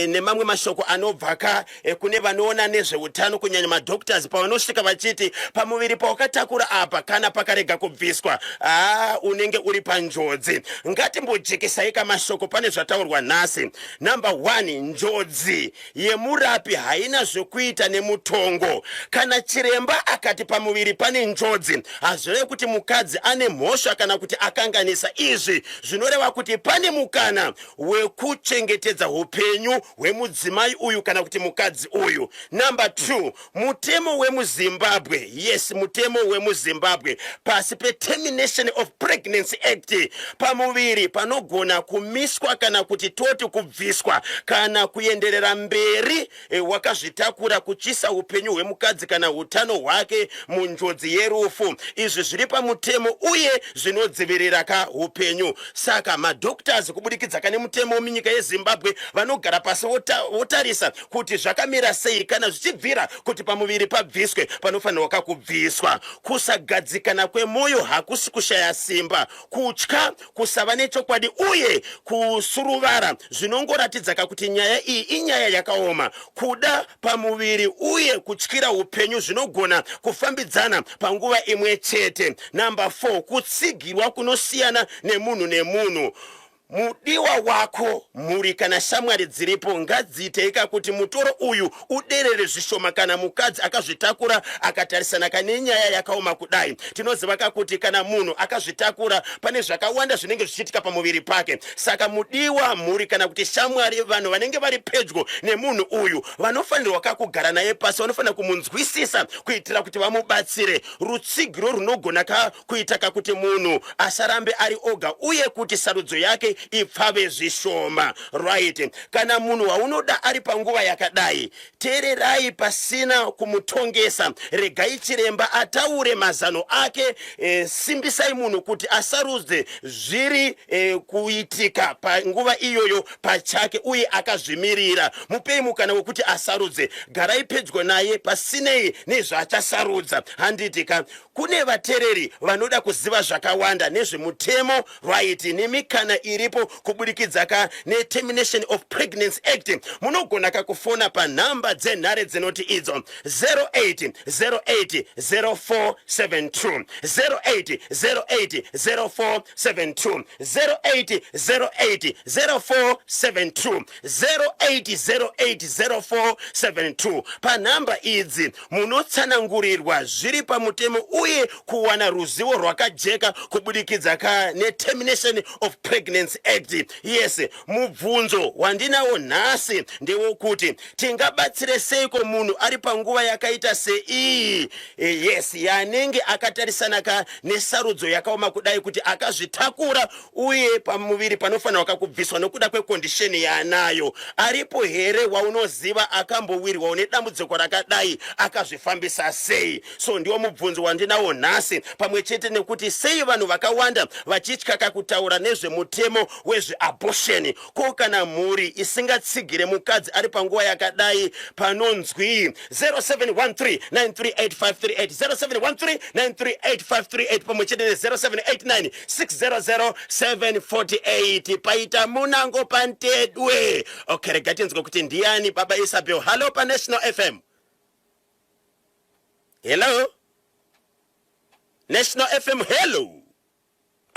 nemamwe mashoko anobva ka kune vanoona nezveutano, kunyanya madoctors, pavanosvika vachiti pamuviri pawakatakura apa, kana pakarega kubviswa, aa, unenge uri panjodzi. Ngatimbojekesai kamashoko pane zvataurwa nhasi. Number one, njodzi yemurapi haina zvekuita nemutongo. Kana chiremba akati pamuviri pane njodzi, hazvirevi kuti kuti mukadzi ane mhosva kana kuti akanganisa. Izvi zvinoreva kuti pane mukana wekuchengetedza upenyu hwemudzimai uyu kana kuti mukadzi uyu. Number 2, mutemo wemuZimbabwe. Yes, mutemo wemuZimbabwe pasi peTermination of Pregnancy Act, pamuviri panogona kumiswa kana kuti toti kubviswa kana kuenderera mberi wakazvitakura kuchisa upenyu hwemukadzi kana utano hwake munjodzi yerufu. Izvi zviri pamutemo uye zvinodzivirira ka upenyu. Saka madoctors, kubudikidza kane mutemo wemunyika yeZimbabwe, vanogara pasi votarisa kuti zvakamira sei. Kana zvichibvira kuti pamuviri pabviswe, panofanirwa kakubviswa. Kusagadzikana kwemwoyo hakusi kushaya simba. Kutya, kusava nechokwadi uye kusuruvara zvinongoratidza kakuti nyaya iyi inyaya yakaoma. Kuda pamuviri uye kutyira upenyu zvinogona kufambidzana panguva imwe chete. Number 4, kutsigirwa kunosiyana nemunhu nemunhu. Mudiwa wako, mhuri kana shamwari dziripo ngadziiteika kuti mutoro uyu uderere zvishoma kana mukadzi akazvitakura akatarisana kane nyaya yakaoma kudai. Tinoziva kakuti kana munhu akazvitakura, pane zvakawanda zvinenge zvichiitika pamuviri pake. Saka mudiwa, mhuri kana kuti shamwari, vanhu vanenge vari pedyo nemunhu uyu vanofanirwa kakugara naye pasi, vanofanira kumunzwisisa kuitira kuti vamubatsire. Rutsigiro runogona ka kuita kakuti munhu asarambe ari oga uye kuti sarudzo yake ipfave zvishoma. Right, kana munhu waunoda ari panguva yakadai, teererai pasina kumutongesa. Regai chiremba ataure mazano ake. Simbisai munhu kuti asarudze zviri kuitika panguva iyoyo pachake uye akazvimirira. Mupei mukana wekuti asarudze. Garai pedyo naye pasinei nezvaachasarudza, handiti ka? Kune vateereri vanoda kuziva zvakawanda nezvemutemo, right, nemikana iripo kubudikidza ka neTermination of Pregnancy Act, munogona ka kufona panhamba dzenhare dzinoti idzo 08 08 0472, 08 08 0472, 08 08 0472, 08 08 0472. Panhamba idzi munotsanangurirwa zviri pamutemo uye kuwana ruzivo rwakajeka kubudikidza ka neTermination of Pregnancy Act. Yes, mubvunzo wandinawo nhasi ndewokuti tingabatsire seiko munhu ari panguva yakaita seiyi, yes, yanenge akatarisana ka nesarudzo yakaoma kudai, kuti akazvitakura uye pamuviri panofanirwa kakubviswa nokuda kwecondition yaanayo. Aripo here waunoziva akambowirwawo nedambudziko rakadai? Akazvifambisa sei? So ndiwo mubvunzo wandinawo nhasi, pamwe chete nekuti sei vanhu vakawanda vachitya kakutaura nezvemutemo wezveabortion. Ko kana mhuri isingatsigire mukadzi ari panguva yakadai, panonzwii? 0713 938538, 0713 938538, pamwe chete ne0789 600 748. Paita munango pantedwe. Okay, rega tinzwe kuti ndiani. Baba Isabel, hallo paNational FM. Hello, National FM, hello.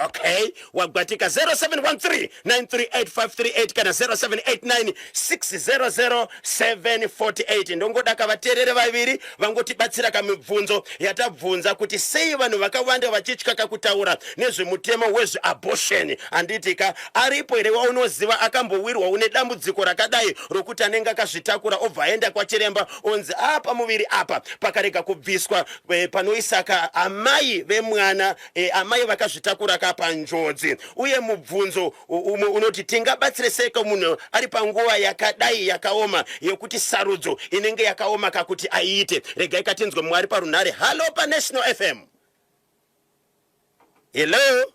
Okay, wagwatika. 0713 938538 kana 0789 600 748. Ndongoda kavateerere vaviri vangotibatsira kamibvunzo yatabvunza kuti sei vanhu vakawanda vachitya kakutaura nezvemutemo wezveabortion, handiti ka? Aripo here waunoziva akambowirwa une dambudziko rakadai rokuti anenge akazvitakura, obva aenda kwachiremba, onzi a pamuviri apa pakarega kubviswa, panoisaka amai vemwana, amai vakazvitakura ka panjodzi? Uye mubvunzo umwe unoti tingabatsire seiko munhu ari panguva yakadai yakaoma, yekuti sarudzo inenge yakaoma kakuti aiite? Regai katinzwe mwari parunhare. Hallo paNational FM, hello.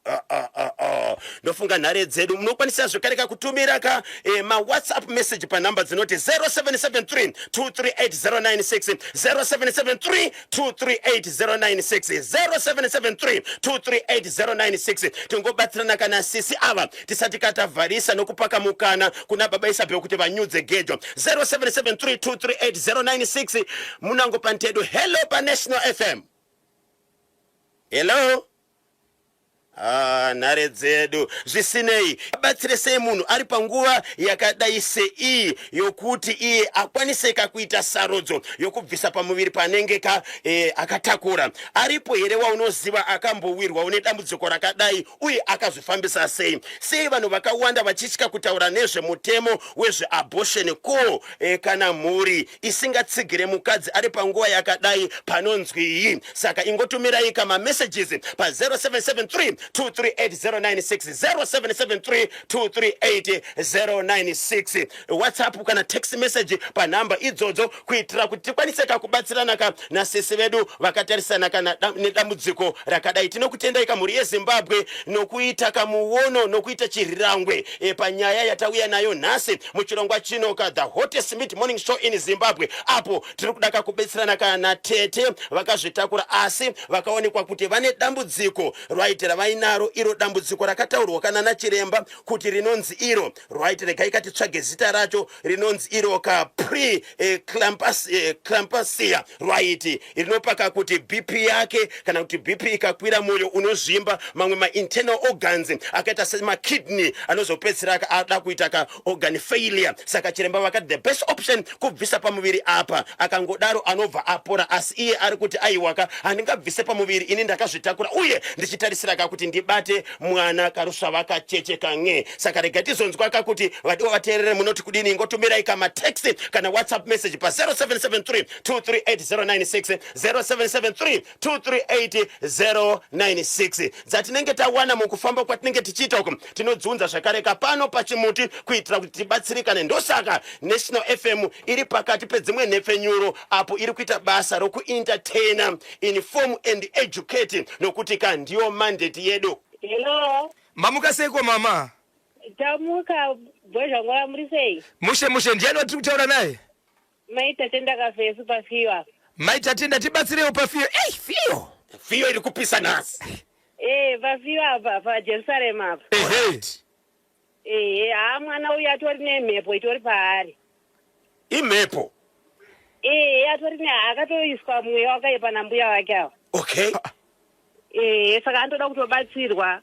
Ah, ah, ah, ah. Ndofunga nhare dzedu munokwanisa zvekare kakutumira ka mawhatsapp message panhamba dzinoti 0773 238096, 0773 238096, 0773 238096. Tingobatsirana kana sisi ava tisati katavharisa nokupaka mukana kuna Baba Isabel kuti vanyudze gejo. 0773 238096. Munango pantedu, hello paNational FM, hello. Ah, nhare dzedu zvisinei abatsire sei munhu ari panguva yakadai seiyi yokuti iye akwaniseka kuita sarudzo yokubvisa pamuviri panenge ka e, akatakura aripo here waunoziva akambowirwa une dambudziko rakadai uye akazvifambisa sei sei vanhu vakawanda vachitya kutaura nezvemutemo wezveabortion ko e, kana mhuri isingatsigire mukadzi ari panguva yakadai panonzwii saka ingotumirai ka mamessages pa 0773 238096 0773 238096 whatsapp kana text message panhamba idzodzo kuitira kuti tikwanise kakubatsirana ka nasisi vedu vakatarisana kana nedambudziko rakadai tinokutendai kamhuri yezimbabwe nokuita kamuono nokuita chirirangwe e, panyaya yatauya nayo nhasi muchirongwa chino ka the hottest mid morning show in zimbabwe apo tiri kuda kakubetserana kana tete vakazvitakura asi vakaonekwa kuti vane dambudziko right ravainaro iro dambudziko rakataurwa kana nachiremba kuti rinonzi iro right regai katitsvage zita racho rinonzi iro ka pre eh, eh, clampasia right rinopaka kuti bp yake kana kuti bp ikakwira mwoyo unozvimba mamwe mainternal organs akaita semakidney anozopedzisira ada kuita ka organ failure saka chiremba vakati the best option kubvisa pamuviri apa akangodaro anobva apora asi iye ari kuti aiwaka handingabvise pamuviri ini ndakazvitakura uye ndichitarisira ka kuti ndibate mwana karusvava kacheche kange saka rega tizonzwa ka kuti vadiwa vateerere munoti kudini ingotumirai kamatext kana whatsapp message pa 0773 238096 0773 238096 dzatinenge tawana mukufamba kwatinenge tichiita uku tinodziunza zvakare kapano pachimuti kuitira kuti tibatsirikane ndosaka national fm iri pakati pedzimwe nhepfenyuro apo iri kuita basa rokuentertaina inform and educate nokuti ka ndiyo mandate yedu Hello. Mamuka seiko mama? Tamuka bhozhangora muri sei? Mushe mushe ndiani watiri kutaura naye? Mai Tatenda Kafesu pafiyo apa. Mai Tatenda tibatsirewo pafiyo. Ei fiyo. Fiyo iri kupisa nhasi. Eh pafiyo apa pa Jerusalem apa. Ehe. Ehe haa mwana uyu atori nemhepo itori paari. Imhepo. Ehe atori ne akatoiswa mweya wakaipa nambuya wake ava. Okay. Ehe saka anotoda kutobatsirwa.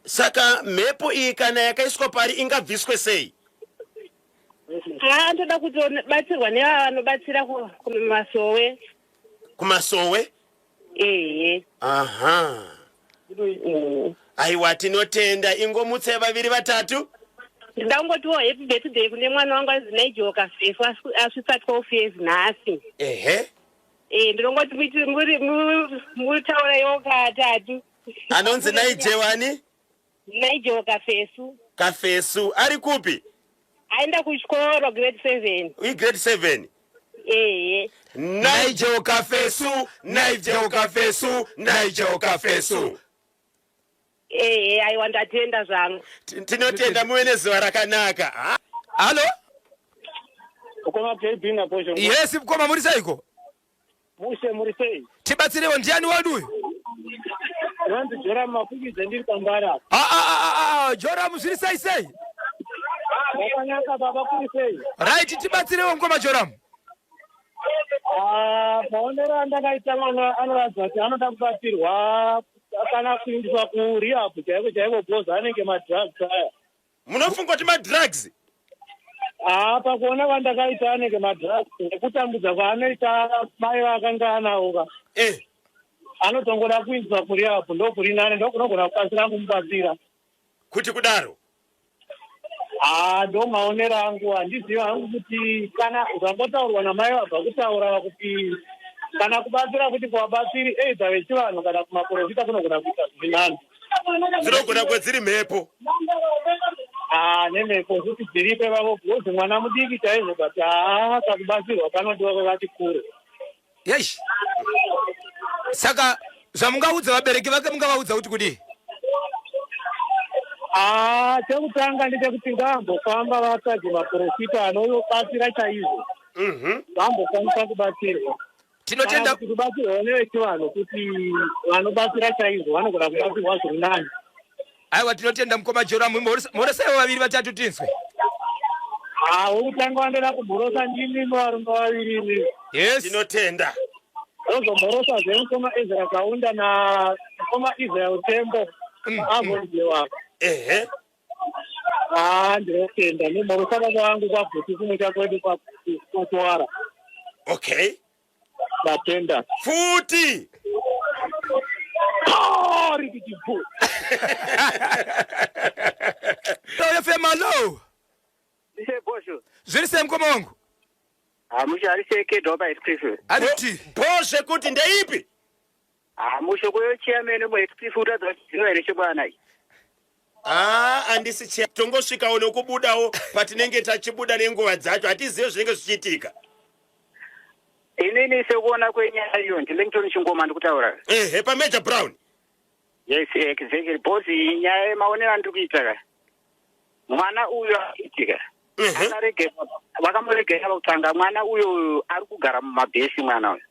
Saka mhepo iyi kana yakaiswa pari ingabviswe sei? Haa anotoda kutobatsirwa nevava vanobatsira kumasowe. Kumasowe? Ehe. Aha. Aiwa tinotenda ingomutse vaviri vatatu. Ndinoda kungotiwo happy birthday kune mwana wangu anzi Nigel Kafefu asvitsa 12 years nhasi. Ehe. Eh ndinongoti mutaureiwo katatu. Anonzi Nigel ani? Nigel Kafesu. Kafesu ari kupi? Aenda kuchikoro grade 7. I grade 7. Ehe. Nigel Kafesu, Nigel Kafesu, Nigel Kafesu. Ehe, aiwa ndatenda zvangu. Tinotenda muve nezuva rakanaka. Halo? Mukoma JB naBhozho. Yes, mukoma muri seiko? Mushe muri sei? Tibatsirewo ndiani wedu uyu? Ndinonzi Joram Mafukidze ndiri pambara. Ah ah ah ah, ah Joram zviri sei sei? Zvakanaka baba kuri sei? Right tibatsirewo mukoma Joram. Ah, maonero andakaita mwana anoratidza kuti anoda kubatsirwa kana kuindiswa kurehab chaiko chaiko because anenge madrugs aya. Munofunga kuti madrugs? Haa pakuona kwandakaita anenge madrugs nekutambudza kwaanoita mai vaakanga anawo ka. Eh. Anotongoda kuindiswa kurehab ndokuri nane ndokunogona kubatsira kumubatsira. Kuti kudaro? Haa ndo maonero angu handizivi hangu kuti kana zvangotaurwa namai vabva kutaura kuti kana kubatsira kuti kuvabatsiri either vechivanhu kana kumaporofita kunogona kuita zviri nani. Dzinogona kuve dziri mhepo. Haa nemhepo futi dziripo ivavo because mwana mudiki chaizvo but haa kakubatsirwa kanodiwa kwakati kure. Yesh. Saka zvamungaudza vabereki vake mungavaudza kuti kudii? Haa chekutanga ndechekuti ngaambofamba vatsvage maporofita anobatsira chaizvo. Vambokwanisa kubatsirwa. Tinotenda kuti kubatsirwa nevechivanhu kuti vanobatsira chaizvo vanogona kubatsirwa zviri nani. Aiwa tinotenda mukoma Joramu mhoresaiwo vaviri vatatu tinzwe. Haa wekutanga wandoda kumhorosa ndimi varume vaviri imi. Yes. Tinotenda. Ndozomhorosazve mukoma Ezra Kaunda na mukoma Israel Tembo avonjewa. Ehe. Ah, ndinotenda nemhoresa baba vangu kwaGutu kumusha kwedu kwaGutu kwaChiwara. Okay. Ndatenda. Futi. Rikiti bhu. FM, hello. Bosho. Zviri sei, mukoma wangu? Hamusho, ari sekedwa paHeathcliff. Ariti. Bho zvekuti ndeipi? Hamusho, kuyo chairman muHeathcliff utadza kuziva here chebwana iyi? Haa, handisi chia, tongosvikawo nokubudawo patinenge tachibuda nenguva dzacho, hatizive zvinenge zvichiitika. Inini sekuona kwenyaya iyo, ndiLangton Chingoma ndikutaura. Ehe, paMajor Brown. Yes, exactly, boss. Nyaya yemaonero andiri kuita ka, mwana uyu aitika akaregerwa, vakamuregera pakutanga. Mwana uyu ari kugara mumabhesi, mwana uyu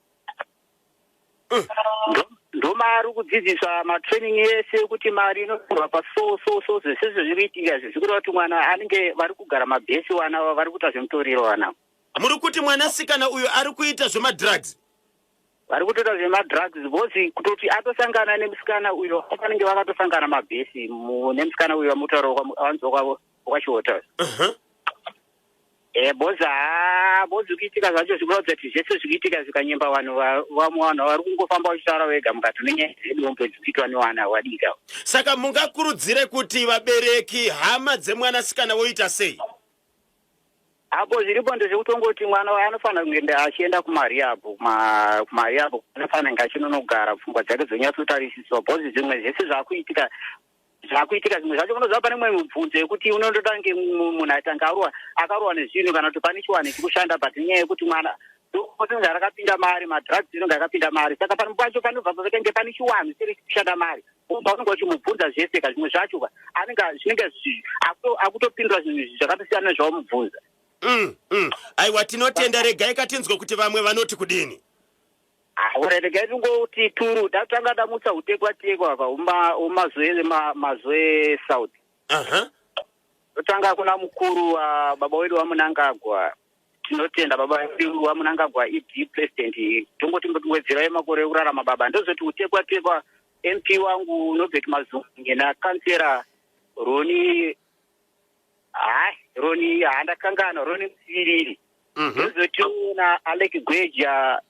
ndomaari kudzidziswa matraining ese ekuti mari inotorwa paso so so. Zvese zviri kuitika izvi zvikureva kuti mwana anenge vari kugara mabhesi, wana vari kuita zvemutoriro wana. Muri kuti mwanasikana uyu ari kuita zvemadrugs? Vari kutoita zvemadrugs because kutoti atosangana nemusikana uyo, vanenge vakatosangana mabhesi nemusikana uyo wamutaura wanzwa kwachihota. Boss, ha, boss, kuitika zvacho zvikuratidza kuti zvese zvikuitika zvikanyemba vanhu, vamwe vanhu vari kungofamba vachitaura vega mukati nenyaya dzedombo dzikuitwa nevana vadiki ava. Saka mungakurudzire kuti vabereki, hama dzemwanasikana voita sei? Apo zviripo ndezvekutongoti mwana anofanira kunge achienda kumarehab. Kumarehab anofanira kunge achinonogara, pfungwa dzake dzonyatsotarisiswa, because zvimwe zvese zvakuitika zvimwe zvacho unoziva pane mumwe mibvunzo yekuti unondoda nge munhu aitanga arohwa, akarohwa nezvinhu, kana kuti pane chiwanhu chikushanda, but nenyaya yekuti mwana ringe rakapinda mari, madrugs inonge akapinda mari, saka pano pacho panobva patange pane chiwanhu chiri kushanda mari. Paunenge uchimubvunza zvese ka, zvimwe zvacho ka anenge zvinenge akutopindura zvinhu zvakatosiyana nezvawamubvunza. Aiwa, tinotenda. Regai katinzwe kuti vamwe vanoti kudini. Ora, regai tingoti turu datanga damutsa utekwa tekwa apa umazoe Mazoe South. Totanga kuna mukuru wa baba wedu waMunangagwa. Tinotenda baba wedu waMunangagwa, ED president, tongoti wedzerai makore ekurarama baba. Ndozoti utekwa tekwa MP wangu Nobert Mazunge nakansera Roni, hai, Roni, handakangana, Roni Musiriri. Ndozotiona Alec Gweja,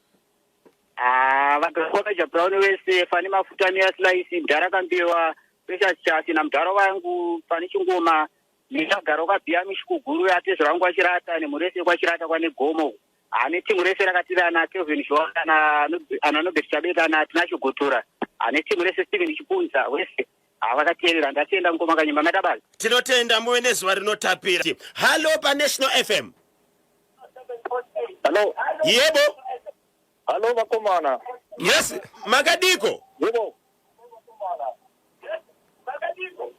vagara Brown wese, Fani Mafuta, Mia Slice, Mudhara Kambewa, Precious Chasi, namudhara wangu Fani Chingoma, nendagara kwabhiya mishikuguru atezvera wangu kwaChirata, nemhuri yese kwaChirata kwane gomo, ane timu rese rakatirana, Kelvin Shoa, ana Nobert Chabeta, na Tinashe Gotora, ane timu rese, Steven Chipunza wese havakateerera. Ndatenda, mukoma Kanyemba, maita basa. Tinotenda, muve nezuva rinotapira. Hallo paNational FM. Hallo. Yebo. Hallo vakomana. Yes. Makadiko? Yebo.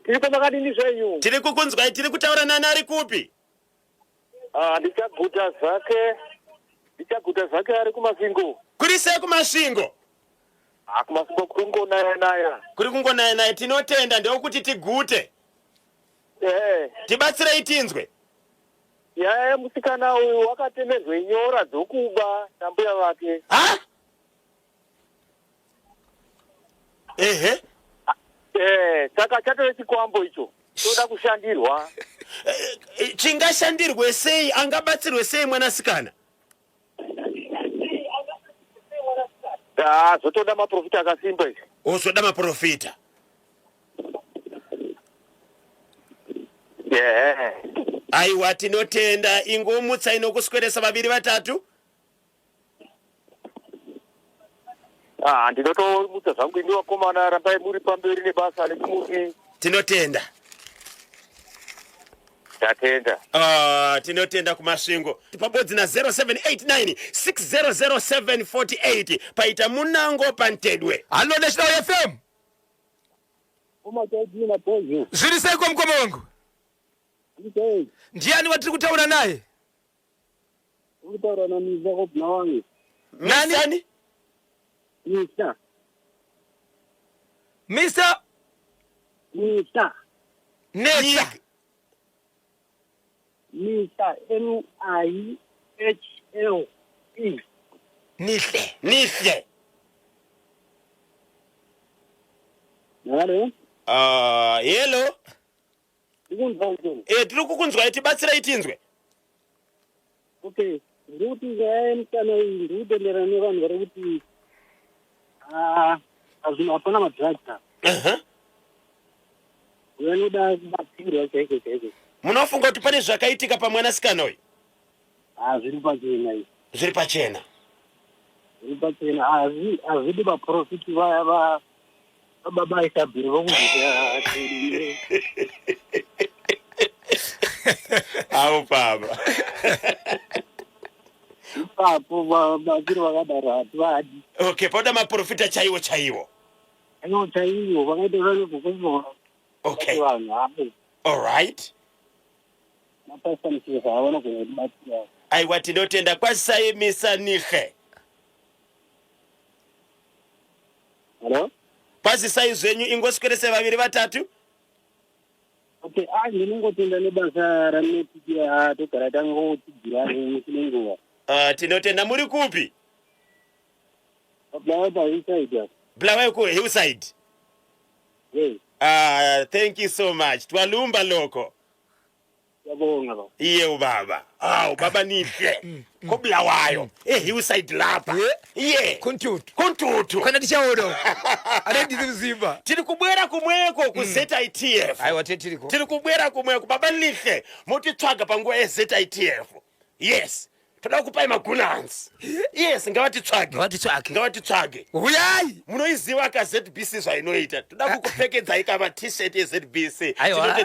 Tiriko, makadini zvenyu? Tiri kukunzwai. Tiri kutaura nani, ari kupi? Ah, ndichaguta zake. Ndichaguta zake ari kuMasvingo. Kuri sei kuMasvingo? Ah, kuMasvingo kuri kungonaya naya. Kuri kungonaya naya, tinotenda, ndekuti tigute. Tibatsirei tinzwe. Nyaya yemusikana uyu, wakatemerwe nyora dzokuba nambuya vake. Ha, ehe. Saka chatove chikwambo icho, toda kushandirwa. Chingashandirwe sei? Angabatsirwe sei mwanasikana? Ah, zvotoda maprofita akasimba izvi. Ozoda maprofita. Aiwa, tinotenda. Ingomutsai nokusweresa vaviri vatatu. Ah, ndinotomutsa zvangu imi vakomana, rambai muri pamberi nebasa nechimuti. Tinotenda. Ndatenda. Ah, tinotenda kuMasvingo. Pabodzi na 0789 600748 paita munango pantedwe. Hallo National FM. Umachaidina bozo. Zviri seiko, mukoma wangu? Ndiani watiri kutaura naye? Kutaura naMisa koBulawayo. Nani? Nani? Misa. Mr Misa. Netsa. Misa, M I H L E. Nihle. Nihle. Halo. Hello. Ndikunzwa mukoma. E, tiri kukunzwai, tibatsirai tinzwe. Okay. Ndikuti nyaya yemusikana iyi ndikutenderana nevanhu vari kuti ah, hazvino hapana madrugs apa. Vanoda kubatsirwa chaiko chaiko. Munofunga kuti pane zvakaitika pamwanasikana uyu? Ah, zviri pachena izvi. Zviri pachena. Zviri pachena. Hazvidi vaprofiti vaya va baba Isabhiri vokubvisa Avo baba. Ipapo vabatsiri vakadaro hativadi. Okay, poda maprofita chaiwo chaiwo. Aiwo chaiwo vakaita vanobva Okay. vanhu havo. All right. Mapastor Mucheza vanogona kutibatsira. Aiwa tinotenda kwasai misanihe. Hello? Kwazisai zvenyu ingoswerese vaviri vatatu. Okay, ah ndinongotenda nebasa ramunotiitira togara tangotsigira musi nenguva. Tinotenda muri kupi? Bulawayo paHillside apa. Bulawayo ku Hillside. Yes. Thank you so much. Twalumba loko. Siyabonga baba. Iye ubaba. Ah, ubaba nihle. KoBulawayo. EHillside lapha. Yeah. Iye. Kuntutu. Kuntutu. Kana tichaona. Anendiri kuziva. Tiri kubwera kumweko ku ZITF. Aiwa tetiriko. Tiri kubwera kumweko baba lihle. Motitsvaga panguva yeZITF. Yes. Toda kupai magunanzi. Yes, ngavatitsvage. Ngavatitsvage. Ngavatitsvage. Huyai. Munoiziva ka ZBC zvainoita. Toda kukupfekedzai kama t-shirt yeZBC. Aiwa. Tinotenda.